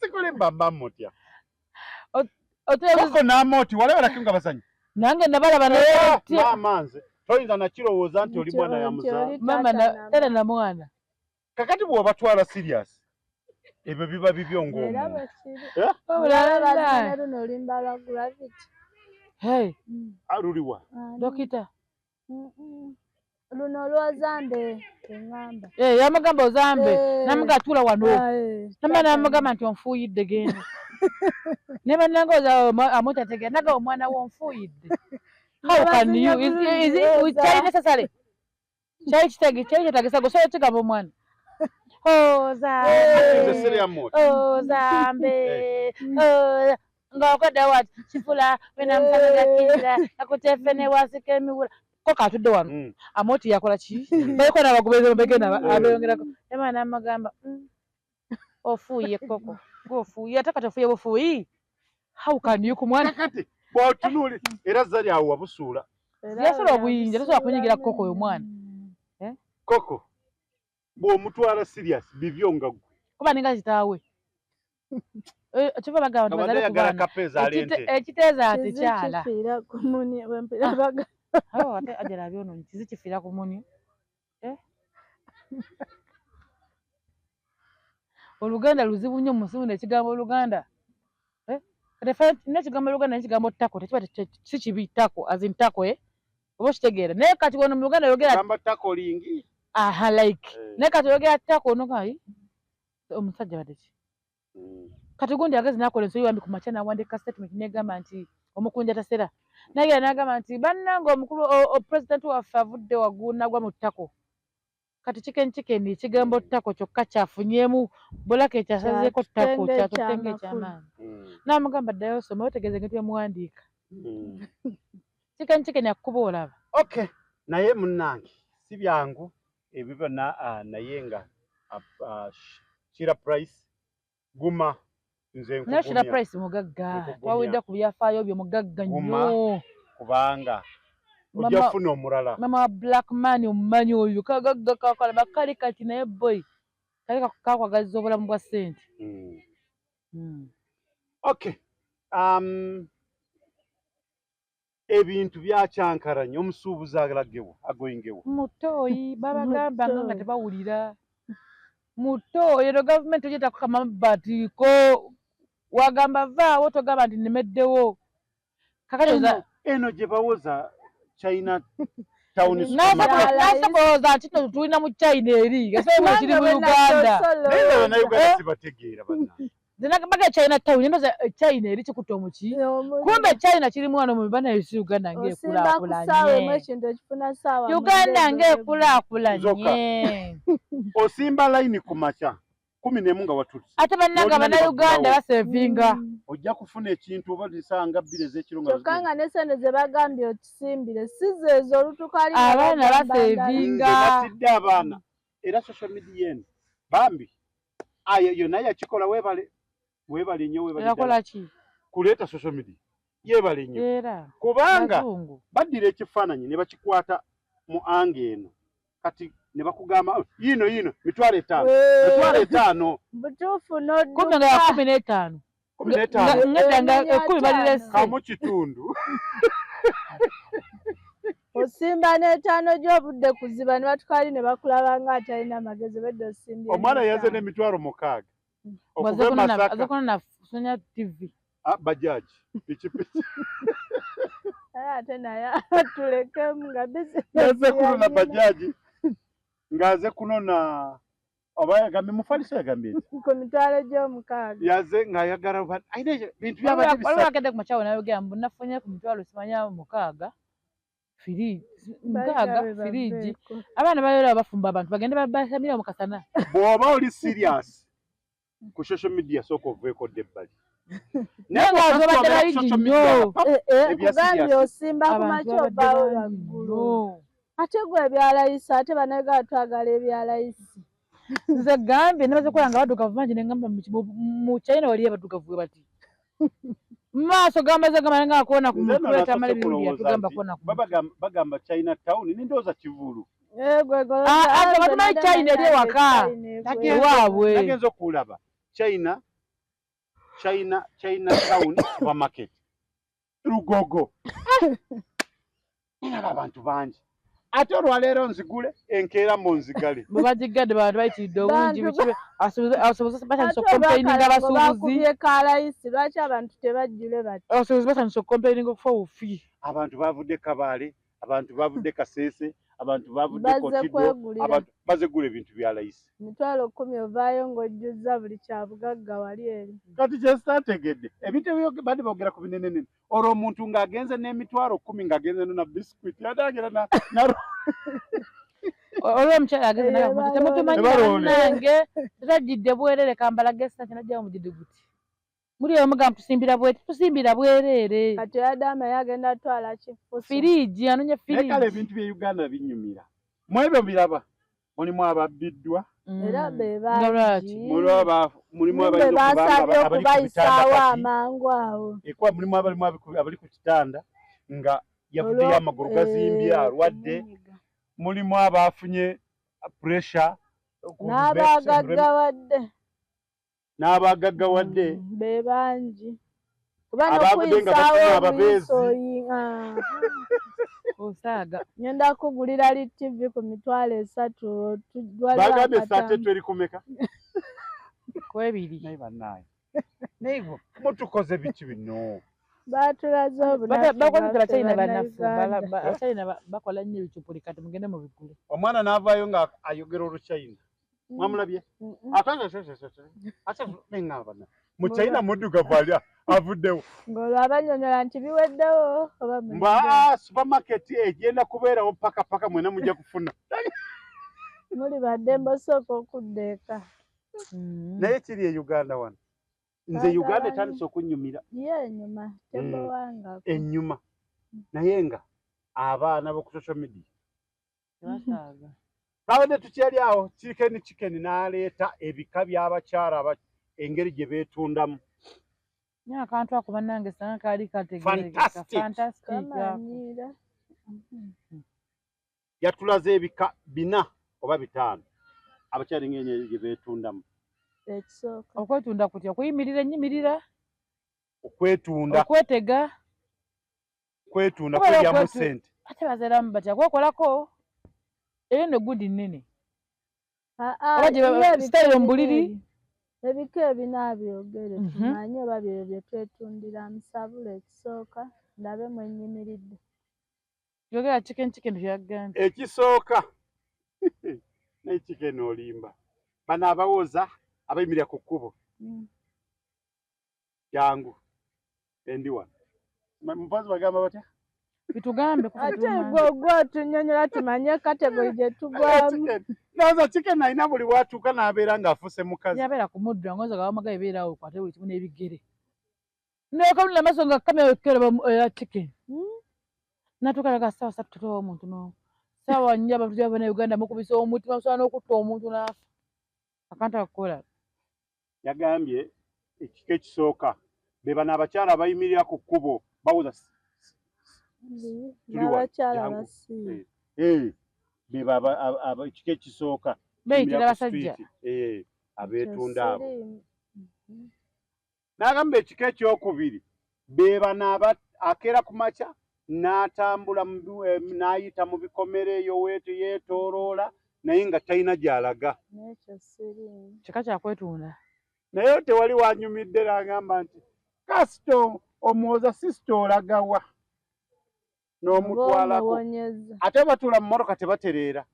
S1: Sikulimba mba mutya. Koko n'Amoti walaba nga bazanyi.
S2: Nange nabalaba naye otya.
S1: Maama nze toyinza nakirowooza nti oli
S3: Nti
S1: mwana
S3: nti
S1: yamuzaala.
S3: oli
S2: Maama
S3: taata na
S2: tata na mwana.
S1: Kakati bw'obatwala serious ebyo biba bibyo
S3: Era
S1: ng'omuntu.
S3: bwe kiri.
S1: Eh?
S2: Wabula
S3: Olaba
S2: bannange.
S3: bazina luno oluyimba lwa Gravity.
S2: Hey,
S1: Luliwa.
S3: Ani?
S2: Dokita.
S3: Luno lw'Ozambe eŋŋamba.
S2: Eh, yamugamba Ozambe.
S3: Eh.
S2: Namugamba tuula wano.
S3: Ah, eh.
S2: Namala namugamba nti onfuuyidde genda. Ne bannange Amoti ategeera naga omwana wo onfuuyidde. How can you? Is it kyali necessary? Kyali kyetaagisa gwe osobola okigamba omwana. Ozambe.
S1: Nze siri Amoti.
S2: Ozambe. Nga okodda wati kifula wena musana gakirira akutefe ne wasika emiwula. Koko atudde wano. Amoti yakola ki? Baliko n'abagoberezi begenda abeyongerako. Emma n'amugamba ofuuye Koko. Gwe ofuuye ate kati ofuuye bufuuyi. How can you ku mwana?
S1: Kakati bw'otunuuli era Zali awo wabusuula.
S3: Era
S2: Yasobola obuyinja, tasobola kunyigira Koko oyo mwana.
S3: Mm.
S1: Koko bw'omutwala serious bibyo nga ggwe.
S2: Kuba ninga kitaawe. Eh, kyova bagamba nti
S1: Abadde
S2: bazale ku
S1: ayagala
S2: baana.
S1: kapeeza alente.
S2: Ekiteeza
S3: Kizi
S2: tekyala.
S3: kifiira ku muni bwe mpira baga-
S2: Oh, ate ajala abyonoonye kizi kifiira ku muni. Eh? Oluganda luzibu nnyo mu nsi muno ekigambo Oluganda. Eh? Kati ffe n'ekigambo Oluganda n'ekigambo ttako tekiba si kibi ttako as in ttako eh? Oba okitegeera. Naye kati wano mu Luganda oyogera
S1: Gamba ttako lingi.
S2: aha like.
S1: Eh.
S2: Naye kati oyogera ttako onoga ayi omusajja badde ki? Kati gundi agezi n'akola ensobi wambi ku makya n'awandiika statement n'egamba nti omukunja tasera. Naye n'agamba nti bannange omukulu president waffe avudde waggulu n'agwa mu ttako. Kati chicken chicken ekigambo ttako kyokka kyafunyeemu bulaka ekyasazeeko ttako
S3: Kyatutenga
S2: kyatutenga
S3: ekyamakulu.
S2: ekyamaanyi. N'amugamba ddayo osome otegeeze engeri gyemuwandiika. Chicken chicken akukuba olaba.
S1: Okay. Naye munnange si byangu. Ebyo byonna, naye nga Shira Price, guma, nze
S2: Naye Shira
S1: nkugumya.
S2: Price mugagga.
S1: Nkugumya.
S2: Twawulidde ku byafaayo byo, mugagga
S1: Guma.
S2: nnyo.
S1: Kubanga ojja kufuna omulala.
S2: Mama wa Black Man, omumanyi oyo kagagga kakalaba kali kati, naye boy kali kakwagaliza obulamu bwa ssente.
S1: Okay, ebintu byakyankalanye, omusuubuzi alagewo, agoyingewo?
S2: Mutoyi babagamba nga
S3: Mutoyi.
S2: tebawulira. Mutoyi ero gavumenti ogyeta kukama batiiko, wagamba vaawo, togamba nti nemeddewo kakati.
S1: Eno gye bawoza China Town
S3: Ebintu
S1: Supermarket.
S2: Nasokolooza nti no tulina mu China eri gasobola kiri mu Uganda.
S1: Naye nze Bannayuganda sibategeera bannange.
S2: Nze China Town ndoza China eri kikutte omuki, kumbe China kirimu wano mu bana esi. Uganda
S3: Osimba ku ssaawa emu,
S2: ng'ekulaakulanye.
S3: ekintu ekifuna ssaawa
S2: Uganda
S3: mwenda.
S2: ng'ekulaakulanye.
S1: Nzoka. Osimba layini ku makya 11 nga watutse.
S2: Ate bannange,
S1: N'olina ne
S2: Abannayuganda
S1: baggulawo.
S2: basevinga.
S1: Ojja kufuna ekintu oba lisanga 2 ez'ekiro nga
S3: Kyokka nga ne sente ze bagambye okisimbire si zeezo, olutuuka ali nga
S2: Abaana
S3: bagamba
S2: basevinga.
S1: Nze natidde abaana, era social media eno bambi ayo yonna yakikola. Weebale, weebale nnyo, weebale ddala.
S2: Yakola ki?
S1: Kuleeta social media, yeebale nnyo.
S2: Era
S1: Kubanga
S2: bazungu.
S1: baddira ekifaananyi ne bakikwata mu ange eno, kati ne bakugamba, "Oh, yiino yiino 50,000, 50,000."
S3: Butuufu.
S2: Kumbe nga ya
S3: N'odduka.
S2: 15.
S1: 15.
S2: Ngedda nga
S3: Emenya
S2: 10 balirese.
S3: ttaano.
S1: Kamu kitundu.
S3: Osimba n'etaano gy'obudde kuziba ne batukaali ne bakulaba nga atalina magezi, bedde osimbye
S1: Omwana yaze
S3: n'etaano.
S1: n'emitwalo 6 okuva e Masaka.
S2: Aze kunonya TV.
S1: Ah, bajaji, pikipiki.
S3: Naye ate naye tulekemu nga bizinesi
S1: Yaze kunona
S3: yalina.
S1: Bajaji ng'aze kunona, oba yagambye mufaliso, yagambye nti
S3: Ku 60,000.
S1: Yaze ng'ayagala alina bintu byabadde
S2: Waliwo
S1: bisatu.
S2: agenda ku makyawe nayogera mbu nafunye ku 60,000 firiji 6, firiji. Abaana bayola bafumba, abantu bagende basamira mu kasana.
S1: Bw'oba oli serious ku social media, sooka oveeko dda ebbali.
S2: Naye nga abantu babadde bayingi nnyo.
S1: Ebya
S3: Kugambye
S1: serious.
S3: osimba ku
S2: Abantu
S3: makya
S2: babadde
S3: ovaawo
S2: bangi
S3: lwaggulo.
S2: nnyo.
S3: Ate gwe ebyalayisi, ate bannayuganda twagala ebyalayisi.
S2: Nze gambye nabaze kola nga baddugavu bangi, nengamba mu China waliyo abaddugavu bwe bati maaso gamaze gamala nga akoona ku
S1: Nze nno
S2: mutwe tamala
S1: nasoose
S2: ebirungi
S1: kulowooza
S2: yatugamba
S1: nti
S2: koona ku mutwe.
S1: Bagamba China Town, nindowooza kivulu.
S2: Ah, ah, batumanyi China eri ewaka. Ewaabwe.
S1: Nagenza okulaba China Town Supermarket Lugogo, nalaba abantu bangi, ate olwaleero nzigule, enkeera mu nzigale.
S2: Bwe bagigadde bantu bayitiridde obungi.
S3: Bantu
S2: Biki abasuubuzi batandise
S3: Ate
S2: okukomplaininga.
S3: olwakalango
S2: Abasuubuzi
S3: bakubye kalayisi, lwaki abantu tebajjule bati?
S2: Abasuubuzi batandise okukomplaininga okufa obufi.
S1: Abantu bavudde Kabaale, abantu bavudde Kaseese, abantu bavudde
S3: Bazze
S1: Kotido.
S3: kwegulira.
S1: Abantu bazze gula ebintu bya layisi.
S3: 10,000 ovaayo ng'ojjuzza buli kyabugagga wali eri.
S1: Kati kyesitategedde, ebintu ebyo badde boogera ku binenenene, olwo omuntu ng'agenze n'emitwalo 10 ng'agenze no na biscuit, ate agenda
S2: Olwo omukyala ageze
S3: Eyo
S2: nagamba nti temutumanyi.
S1: Ne baloole.
S2: Bannange, tetwajjidde bwerere, kambalage sente najjawo mugidi guti muli eyo mugamba tusimbira bwe tusimbira bwereere.
S3: Kati oyadde ye agenda atwala kifuso.
S2: Firiigi anonye
S1: Naye kale
S2: firiigi.
S1: ebintu by'e Uganda binyumira. Mu ebyo biraba mulimu ababbiddwa.
S3: Era be
S2: Nga lwaki?
S3: bangi.
S1: Mulimu
S3: Be
S1: abayinza okuba nga
S3: basabye
S1: abali ku bitanda
S3: okubayisaawo
S1: kati.
S3: amangu awo.
S1: Ekuba mulimu abalimu abali ku kitanda nga yavuddeyo, amagulu gazimbye, alwadde.
S3: Kumunyiga.
S1: Mulimu abafunye pressure.
S3: N'abagaggawadde.
S1: N'abagaggawadde.
S3: Be bangi kuba
S1: Abavudde nga
S3: n'okuyisaawo
S1: bafuna ababeezi.
S3: obuyisa oyi-
S2: Osaaga.
S3: Ngenda kugulira li TV ku 30,000, waliwo
S1: Bagambye
S3: akatambi.
S1: saate eri kumeka?
S2: Ku 2.
S1: Naye bannaye, naye mutukoze biki bino?
S3: Batulaze obunafu
S2: Bakoze
S3: bwaffe
S2: Abachina banafu.
S3: Bannayuganda.
S2: Abachina bakola nnyo ebicupuli, kati mugende mubigule.
S1: Omwana n'avaayo nga ayogera Oluchina, mwamulabye?
S3: Mm-mm.
S1: Ate neŋŋamba mu China muddugavu ali avuddewo.
S3: Ng'olwo abannyonnyola nti biweddewo oba mulidde.
S1: Mba supermarket egenda kubeerawo paka paka mwena mujja kufuna.
S3: Muli baddembe osooka okudda eka.
S1: Naye kiri e Uganda wano, nze
S3: Baagala
S1: Uganda
S3: nnyo.
S1: etandise okunyumira.
S3: Ye enyuma tebowangako.
S1: Ennyuma, naye nga abaana b'oku social media
S2: Tebasaaga.
S1: Twabadde tukyali awo, Chicken Chicken n'aleeta ebika by'abakyala, engeri gye beetundamu.
S2: Naye akantu ako bannange sanga kaali kategeerekeka.
S1: Fantastic.
S2: Fantastic ako.
S3: Kamanyiira.
S1: Yatulaze ebika bina oba bitaano abakyala engeri gye beetundamu.
S3: Ekisooka.
S2: Okwetunda kutya? Okuyimirira ennyimirira?
S1: Okwetunda.
S2: Okwetega?
S1: Kwetunda.
S2: Kubeera
S1: Kweryamu sente.
S2: Ate bazaalamu batya? Kwekolako eyo no gudi nnene.
S3: Aa,
S2: Oba gye
S3: ye ebika
S2: sitayiro mu buliri?
S3: Ebika ebina byogere tumanye oba byebyo bye twetundira. Musabula ekisooka ndabe mwennyimiridde.
S2: Yogera Chicken Chicken kyeyagambye.
S1: Ekisooka, naye Chicken olimba, bano abawoza abayimirira ku kkubo, jangu endi wano. Mupazi bagamba batya?
S2: Bitugambe.
S3: Ate gwe ogwa otunnyonnyola tumanye category gye tugwamu.
S1: Chicken. Ndowooza Chicken alina buli watuuka n'abeera ng'afuuse mukazi.
S2: Yabeera ku muddu ngoza gawamaga ebeerawo okwate buli kimu n'ebigere nekamula amaaso nga kamera keraba era Chicken. Natuuka laga 3:00 tutowa omuntu n'omu, 4:00 abantu bana Uganda mukubisa omutima, musobola n'okutta omuntu n'afa akantu akakola.
S1: Yagambye ekika ekisooka be bano abakyala abayimirira ku kkubo bawoza tuli wano,
S3: N'abakyala
S1: jangu.
S3: basiiba.
S1: Eh, be ekika ekisooka.
S2: Beeyitira
S1: Yimirira ku
S2: basajja.
S1: street, abeetunda abo.
S3: Siriimu.
S1: N'agamba ekika ekyokubiri be bano akeera ku makya n'atambula n'ayita mu bikomero eyo weeto yeetooloola naye nga talina gy'alaga.
S3: N'ekyo siriimu.
S2: Kika kyakwetunda.
S1: Naye tewali wanyumidde n'agamba nti kasita omuwoza sisita olagawa n'omutwalako.
S3: Omuwonyeza.
S1: Ate batuula mu mmotoka tebatereera,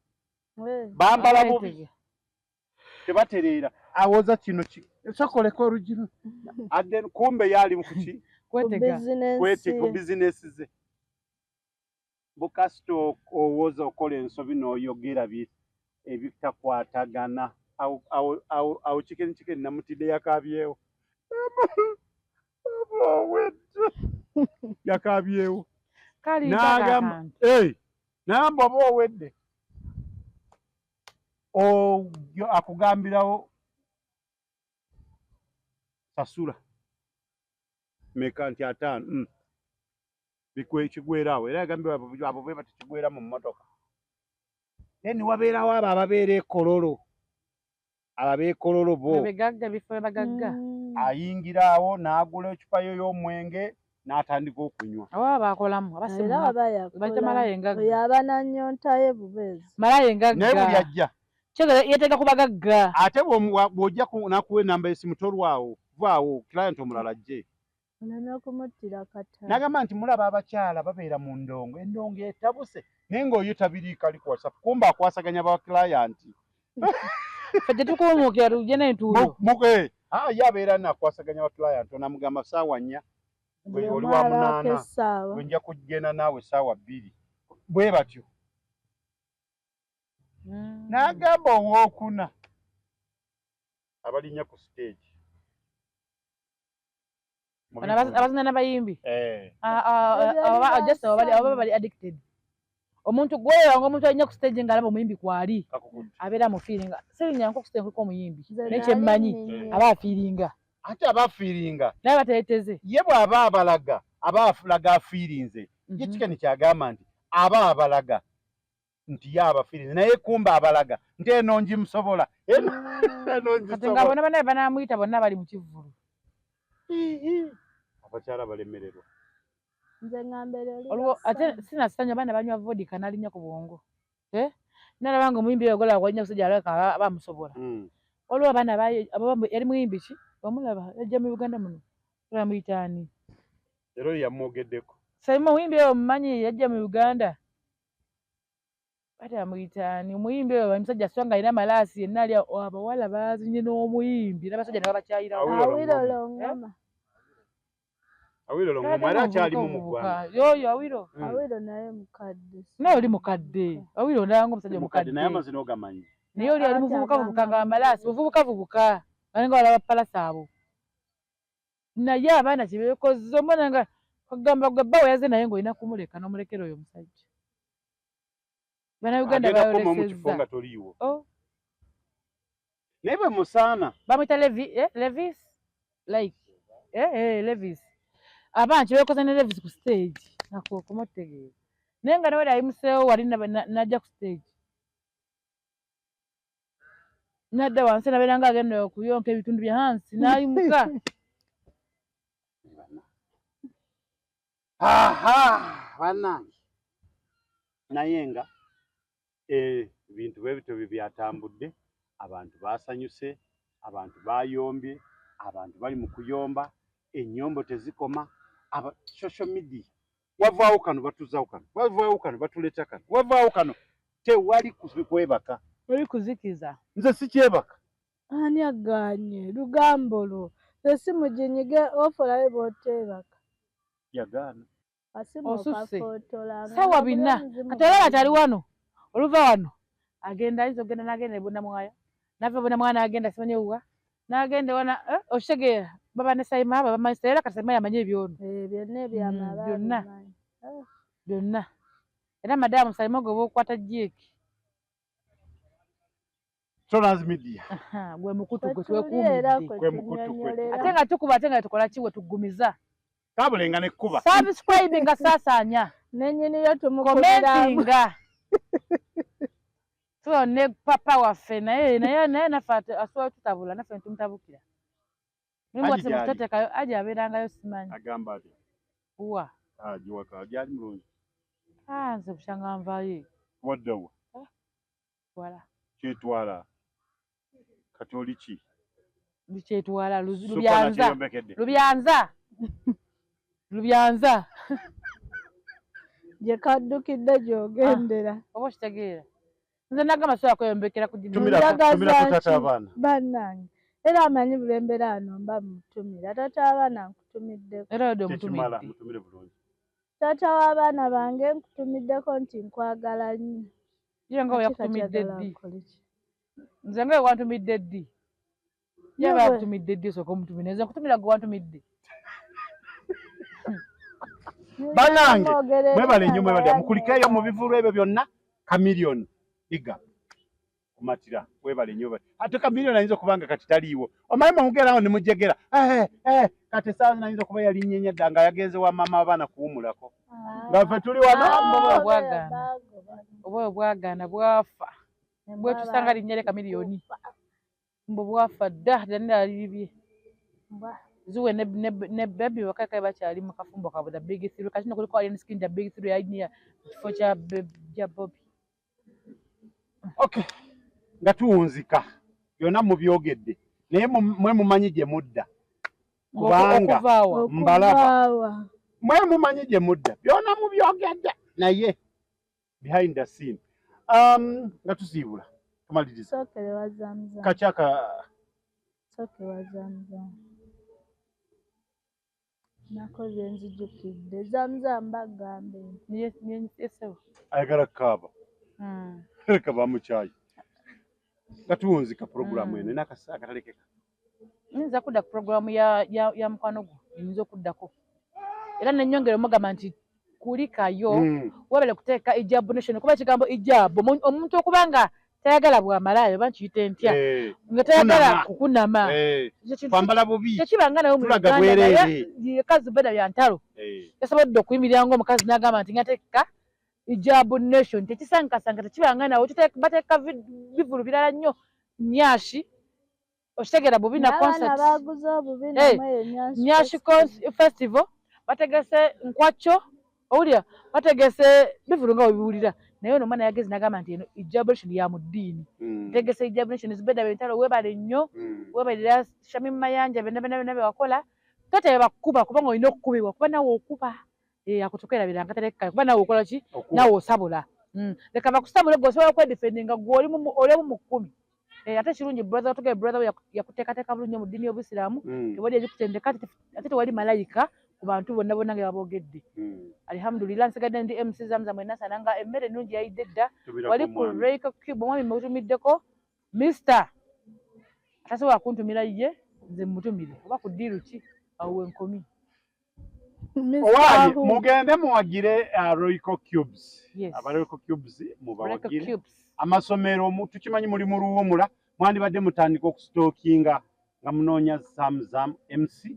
S1: bambala bubi.
S2: Abeetega.
S1: Tebatereera, awoza kino sokoleko olugino adde kumbe yaali mu kuki.
S2: Kwetega.
S1: Kwete ku bizinesi ze. Bukasita owoza okola ensobi n'oyogera ebitakwatagana awo awo awo awo Chicken Chicken namutidde yakabyewo owedde yakabyewo.
S2: Kali.
S1: N'agamba
S2: akantu.
S1: Hey, n'agamba oba owedde oyo akugambirawo sasula meka nti 50. Kigwera awo era yagambye abo bwe bati kigwera mu mmotoka. Then wabeerawo abo ababeera ekololo, abo ab'ekololo bo.
S2: Begagga, bifo bagagga.
S1: Ayingira awo n'agula ecupa yo y'omwenge n'atandika okunywa.
S2: Abo baba bakolamu.
S3: Era
S2: Abasimu
S3: aba
S2: bayita malaya
S3: yakola.
S2: engagga.
S3: Oyo aba nannyonta ye bubeezi.
S2: Malaya engagga.
S1: Naye buli ajja
S2: Kyegera yeetega ku bagagga.
S1: Ate bw'ojja n'akuwa enamba y'essimu tolwawo vaawo client omulala ajje.
S3: Oleme kumuttira katale.
S1: N'agamba nti mulaba abakyala babeera mu ndongo, endongo etabuse naye ng'oyo tabiriiko ali ku WhatsApp kumbe akwasaganya ba client.
S2: Ffe tetukuumuukira tujje n'entuuyo.
S1: Ye abeera nakwasaganya ba client onamugamba 4:00
S3: Buli
S1: oli
S3: omu
S1: wa
S3: abaako
S1: 8:00
S3: essaawa.
S1: Gwe nja kugenda naawe 2:00 bwe batyo. N'agamba owookuna abalinnya ku stage. Mu
S2: Bano
S1: bivvulu.
S2: abazina n'abayimbi.
S1: Eh.
S2: Ah, ah,
S3: Ebyo
S2: just aba bali addicted. Omuntu gweyanga omuntu alinnya ku stage ng'alaba omuyimbi kwali
S1: Kakukutte.
S2: abeera mu feeling serinnya nko ku stage kuliko omuyimbi
S3: Nze
S2: naye
S3: nali
S2: kyemmanyi
S3: nninye.
S2: aba afiiringa.
S1: Ate aba afiiringa.
S2: Naye bateeteze.
S1: Ye bw'aba abalaga aba afulaga afiirinze ye. Chicken kyagamba nti aba abalaga nti ye abafiirinze naye kumbe abalaga nti eno ngimusobola eno eno
S2: Kati nga
S1: ngisobola.
S2: Bonna banaye banamuyita bonna bali mu kivvulu.
S1: Abakyala balemererwa.
S3: Nze ŋŋamba eryo liba
S2: Olwo ate
S3: ssanyu.
S2: sinasanya abaana banywa vodka n'alinnya ku bwongo. Eh? Nalaba nga omuyimbi oyo gola walinnya ku stage alabika aba amusobola. Waliwo abaana yali muyimbi ki omulaba yajja mu Uganda muno bamuyita ani?
S1: Era oyo yamwogeddeko.
S2: Salima omuyimbi oyo omumanyi yajja mu Uganda ate amuyita ani omuyimbi oyo omusajja aswa nga alina amalaasi yenna ali awo, abawala bazinye n'omuyimbi n'abasajja ne babakyayirawo.
S1: Awilo.
S3: Awilo
S1: Longoma.
S3: Longoma.
S1: Awilo Longoma era akyalimu mu ggwanga.
S2: Yoyo Awilo.
S3: Awilo naye mukadde.
S2: Naye oli mukadde Awilo ndaba ng'omusajja
S1: mukadde naye
S2: omukadde.
S1: amazina ogamanyi.
S2: Naye oli ali
S3: Ate
S2: muvubuka vubuka
S3: agamba
S2: nga amalaasi muvubuka vubuka alinga walaba palasa abo naye abaana kyebeekoze omwana nga kagamba gwe bba weyaze naye ng'olina kumuleka n'omulekera oyo omusajja. Bannayuganda
S1: Agenda kukoma mu kifo
S2: bayolesezza
S1: nga toliiwo.
S2: Oh.
S1: Naye bwe musaana.
S2: Bamwita Levi, eh, Levis like eh, eh, Levis abangi bekoze ne Levis ku stage nakokoma otutegeera naye nga newali ayimuseewo wali najja ku stage nadda wansi nabeera nga agenda okuyonka ebitundu bya hansi n'ayimuka.
S1: Aha, bannange, naye nga ebintu bwe bityo bye byatambudde, abantu basanyuse, abantu bayombye, abantu bali mu kuyomba, ennyombo tezikoma. Aba social media wavaawo kano batuzaawo kano, wavaawo kano batuleeta kano, wavaawo kano, tewali kwebaka.
S2: Oli kuzikiza.
S1: Nze sikyebaka.
S3: Ani aganye lugambo lwo? Esimu ginyige ofolayo bw'oteebaka.
S1: Yagaana.
S3: Kasimu
S2: Osusse.
S3: okafootola nga
S2: Sawa
S3: buli
S2: 4.
S3: omuzimu
S2: Kati olaba
S3: guli.
S2: tali wano, oluva wano agenda, ayinza okugenda n'agenda ebunamwaya, nava ebunamwaya n'agenda simanyi ewuwa, n'agenda wana, okitegeera, baba ne Saima baba bamanyi, era kati Saima yamanyi ebyono.
S3: Eh, byonna ebyama
S2: Byonna.
S3: babimanyi. Eh.
S2: Byonna. Era madamu Saima gwe bw'okwata jieki.
S1: Sonas Media.
S2: Aha, gwe mukutu gwe
S3: Kwe tuli era
S2: twekuumidde.
S3: kwe
S1: Gwe mukutu kwe.
S3: tunnyonnyolera.
S2: Ate nga tukuba, ate nga tukola ki, we tugumiza.
S1: Kabulenga nekkuba.
S2: Subscribe nga saasaanya.
S3: Nennyiniyo tumukubiramu.
S2: Commentinga. Tuba ne papa waffe naye naye naye naffe asobola tutabula naffe ntumutabukira. Mulimu
S1: Haji
S2: ati
S1: gy'ali.
S2: mutotekayo aje abeerangayo simanyi.
S1: Agamba ati
S2: Wa.
S1: Agiwaka gyali mulungi.
S2: Ah, nze bukyanga nvaayo.
S1: Waddawa.
S2: Wala.
S1: Kyetwala. Kati oli ki?
S2: Lukyetwala
S1: Super
S2: lubyanza.
S1: nakyeyombekedde.
S2: Lubyanza. Lubyanza.
S3: Gye kaddukidde gy'ogendera.
S2: Oba okitegeera. Nze nagamba sobola kweyombekera ku dini.
S3: Njagaza
S1: Tumirako taata
S3: ki?
S1: abaana.
S3: Bannange. Era amanyi bulembera ano mba mutumira. Taata w'abaana nkutumiddeko.
S2: Era odde
S1: Tekimala,
S2: omutumidde.
S1: mutumire bulungi.
S3: Taata w'abaana bange nkutumiddeko nti nkwagala nnyo.
S2: Ye nga bwe
S3: Ate kati
S2: yakutumidde
S3: ayagala
S2: ddi?
S3: nkole ki?
S2: Nze nga bwe wantumidde ddi? Ye
S3: Ye
S2: aba
S3: bwe-
S2: yakutumidde ddi osooka omutumire. Nze nkutumira gwe wantumidde.
S1: Bannange,
S3: Mwogere
S1: mwebale nnyo,
S3: erinnya
S1: mwebale.
S3: nga
S1: Mukulikeeyo mu bivulu ebyo byonna. Chameleone big up. Kumatira, webale nnyo. Ate Chameleone ayinza okuba nga kati taliiwo. Omanyi mwamugerawo ne mujegera. Kati essaawa zino ayinza okuba yalinnyenya dda nga yagenze wa maama abaana kuwummulako.
S3: Ah.
S1: Nga ffe tuli wano.
S3: Ah,
S2: Oba
S3: oba
S2: bwagaana.
S3: baagoba.
S2: Oba bwagaana bwafa.
S3: Ne
S2: Bwe tusanga linnya lye Chameleone. Mbu bwafa dda dda alibye.
S3: Mbwa.
S2: Zuwe ne baby wakaka bakyali mu kafumbo kaabwe the big three. Kati no kuliko Alien Skin the big three yayinia mu kifo kya Bobby.
S1: Okay. Nga tuwunzika. Byonna mubyogedde. Naye mwe mumanyi gye mudda. Kubanga
S2: Okuvaawa.
S1: mbalaba.
S3: Okuvaawa.
S1: Mwe mumanyi gye mudda. Byonna mubyogedde. Naye behind the scene. Nga tusiibula. Tumaliriza.
S3: Sookere wa Zamzam.
S1: Kakyaka
S3: Sookere wa Zamzam. Nakoze nzijukidde. Zamzam bagambe.
S2: Ye ssebo.
S1: Ayagala kukaaba. Leka bamukyayi. Nga tuwunzika puroguramu eno erina akatalekeka.
S2: Nyinza kudda ku puroguramu ya mukwano gwo, nyinza okuddako. Era nennyongera omugamba nti kulikayo webale kuteeka Ijab Nation, kuba ekigambo ijab omuntu okuba nga tayagala bwamalaaya oba nkiyite ntya nga tayagala
S1: Kunama.
S2: kukunama. Ekyo kintu
S1: Kwambala bubi.
S2: Tekibanga nawe mu
S1: Tulaga
S2: Uganda,
S1: bwereere.
S2: naye ye Zubeda bya ntalo. Yasobodde okuyimirira ng'omukazi n'agamba nti ngateeka Ijab Nation tekisankasanga tekibanga nawe bateeka bivulu birala nnyo nyashi okitegeera bubi na
S3: N'abaana
S2: concert.
S3: baaguze obubi
S2: Eh,
S3: namwe eyo Nyashi
S2: Nyashi
S3: Festival.
S2: Festival bategese nkwakyo owulira bategese bivulu nga webiwulira naye ono omwana yagezi n'agamba nti eno Ijab Nation ya mu ddiini. Ntegese Ijab Nation. Zubeda Bentalo weebale nnyo, weebalira Shamim Mayanja byonna byonna byonna bye wakola. Totebe bakukuba kubanga olina okukubibwa kuba naawe okuba. Eh, ako tokerabira nkatereka kuba naawe okola ki?
S1: Okuba.
S2: Naawe osabula. Leka bakusabule gwe osobola okwedefendinga gwe oli mu 10. Eh, ate kirungi brother watugaye brother we yakuteekateeka bulungi nnyo mu ddiini y'Obusiraamu. Tewali ebikutendeka ate tewali malayika ku bantu bonna bonna nga baboogedde. Alhamdulillah nsigadde ndi MC Zamzam Enasana nga emmere ennungi yayidde dda.
S1: Tumirako
S2: Wali ku
S1: omwami.
S2: Reiko Cube omwami mutumiddeko Mister atasobola kuntumira ye nze mutumire oba ku ddiiru ki awo wenkomi.
S1: Owaaye mugende muwagire Royco Cubes. Aba Royco Cubes mubawagire. Amasomero tukimanyi muli mu luwumula, mwandibadde mutandika okusitookinga nga munoonya Zamzam MC,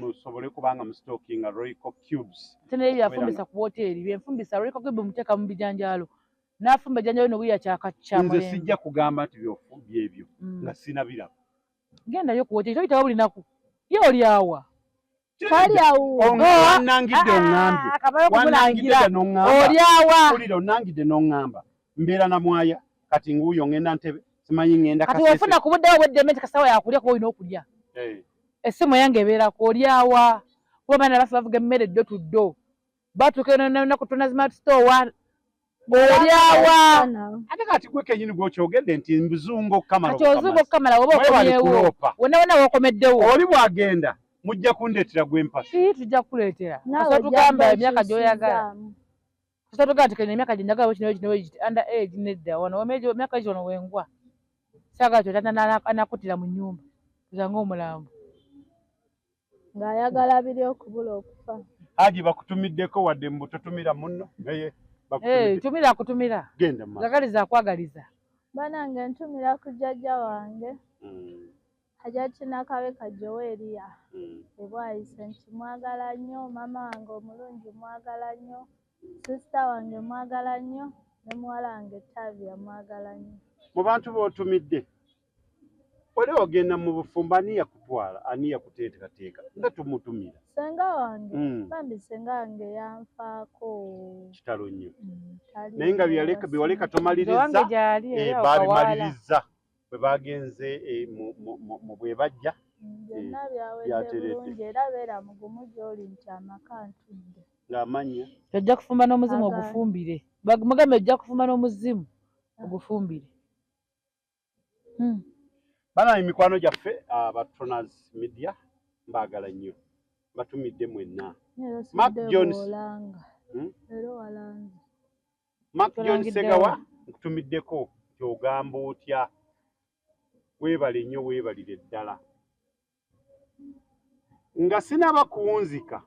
S1: musobole kubanga musitookinga Royco Cubes.
S2: Ate naye byafumbisa ku woteeri, byenfumbisa Royco Cube muteeka mu bijanjaalo. N'afumba ejjanjaalo no kyaka kya
S1: Nze sijja kugamba nti byebyo nga sinabiraba.
S2: Gendayo ku woteeri, toyitawo buli naku. Ye oli awa.
S1: Wannangidde oŋŋambye. Wannangidde n'oŋŋamba.
S2: Oli awa.
S1: Mpulira onnangidde n'oŋŋamba. Mbeera na mwaya kati nguuyo ŋŋenda Ntebe, simanyi ŋŋenda
S2: Kasese. Kati ofuna ku budde obw'eddembe nti kasawa yakulya kuba olina okulya. Essimu yange ebeerako oli awa. Kuba abaana baffe bavuga emmere ddo tu ddo. Batuuka eno n'olunaku tuna smart store. Oli awa.
S1: Ate kati gwe kennyini gw'okyogedde nti mbuzunga okukamala.
S2: Kati ozunga okukamala oba okomyewo. Wonna wonna w'okomeddewo.
S1: Oli bw'agenda mujja kundeetera gw'empasa.
S2: Sii tujja kukuleetera. Kasita tugamba emyaka gy'oyagala. Kasita tugamba nti kino emyaka gye njagala kino kino kiti under age nedda wano emyaka gino wengwa. Saagala kyota anakuttira mu nnyumba. Tuzange omulambo.
S3: Ng'ayagala biri okubula okufa.
S1: Haji bakutumiddeko wadde mbu totumira munno naye bakutumidde.
S2: Tumira akutumira.
S1: Genda mu maaso.
S2: Yagaliza akwagaliza.
S3: Bannange ntumira ku jjajja wange. Hajati Nakabeka Joweria ebwayise nti mwagala nnyo, maama wange omulungi mwagala nnyo, sisita wange mwagala nnyo, ne muwala wange Tavia mwagala nnyo.
S1: Mu bantu b'otumidde oli ogenda mu bufumbo, ani yakutwala, ani yakuteekateeka nga tumutumira?
S3: Ssenga wange, bambi ssenga wange yanfaako.
S1: Kitalo nnyo. Naye nga byewaleka tomaliriza, babimaliriza bwe bagenze mu bwe bajja.
S3: Byonna byawedde bulungi era beera mugumu gy'oli nti amaka ntudde.
S1: Ng'amanya.
S2: Ojja kufumba n'omuzimu ogufumbire. Mugambe ojja kufumba n'omuzimu ogufumbire.
S1: Bana emikwano gyaffe aba Tronas Media mbaagala nnyo, batumidde mwenna. Mark Jones. Mark John Segawa nkutumiddeko nti ogamba otya, weebale nnyo, weebalire ddala. Nga sinaba kuwunzika,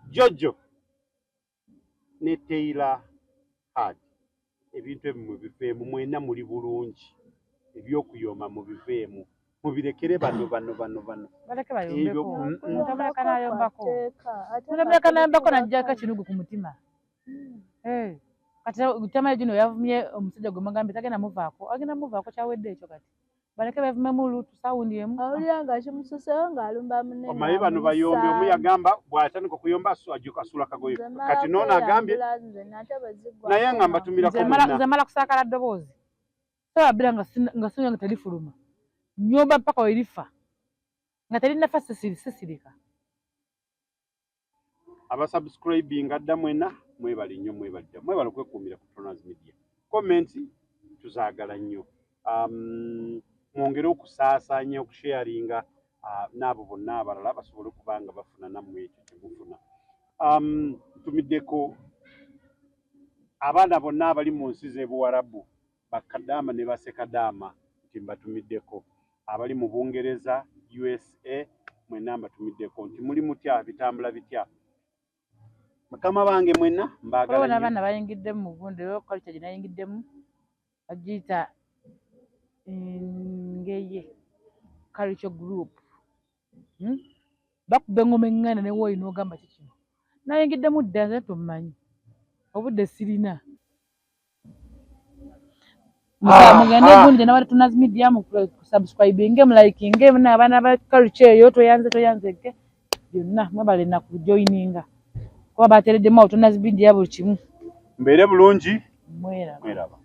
S1: Jojo ne Taylor Hard, ebintu ebyo mubiveemu, mwena muli bulungi, ebyokuyomba mubiveemu, mubirekere bano bano bano bano.
S2: Baleke bayombeko. Mutamuleka nayombako najjako ekinugu ku mutima. Kati Tamale Junior yavumye omusajja gwe mugambye tagenda muvaako, agenda muvaako kyawedde ekyo kati. Baleke bavumemu lutu sawundi emu.
S3: Awulira nga kimususeewo ng'alumba munne.
S1: Omanyi bano bayombi, omu yagamba bw'atandika okuyomba asula kagoye. Kati n'ono agambye naye nga mbatumirako mwenna.
S2: Nze mmala kusaakala ddoboozi. Saabira nga singa nga terifuluma. Nnyomba mpaka we lifa. Nga terinafa sisirika.
S1: Abasubscribinga dda mwenna mwebale nnyo, mwebale dda. Mwebale okwekuumira ku Tronas Media. Comments tuzaagala nnyo. Mwongere okusaasaanya, okusharinga n'abo bonna abalala basobole okuba nga bafuna nammwe ekyo kye mufuna. Ntumiddeko abaana bonna abali mu nsi z'e Buwarabu, bakadaama ne basekadaama nti mbatumiddeko. Abali mu Bungereza, USA, mwenna mbatumiddeko nti muli mutya, bitambula bitya. Bakama bange mwenna mbaagala nnyo.
S2: Abaana bayingiddemu mu gundi, era culture gye nayingiddemu bagiyita Ngeye Culture Group. Bakuba engoma eŋŋanda ne wooyi n'ogamba ki kino. Nayingiddemu dda nze tommanyi. Obudde sirina. Mugende gundi gye nabadde Tronas Media mu subscribinge, mulikinge, n'abaana ba culture eyo toyanze toyanzege byonna mwebale na kujoininga. Kuba bateereddemu awo Tronas Media buli kimu.
S1: Mbeere bulungi.
S2: Mweraba.
S1: Mweraba.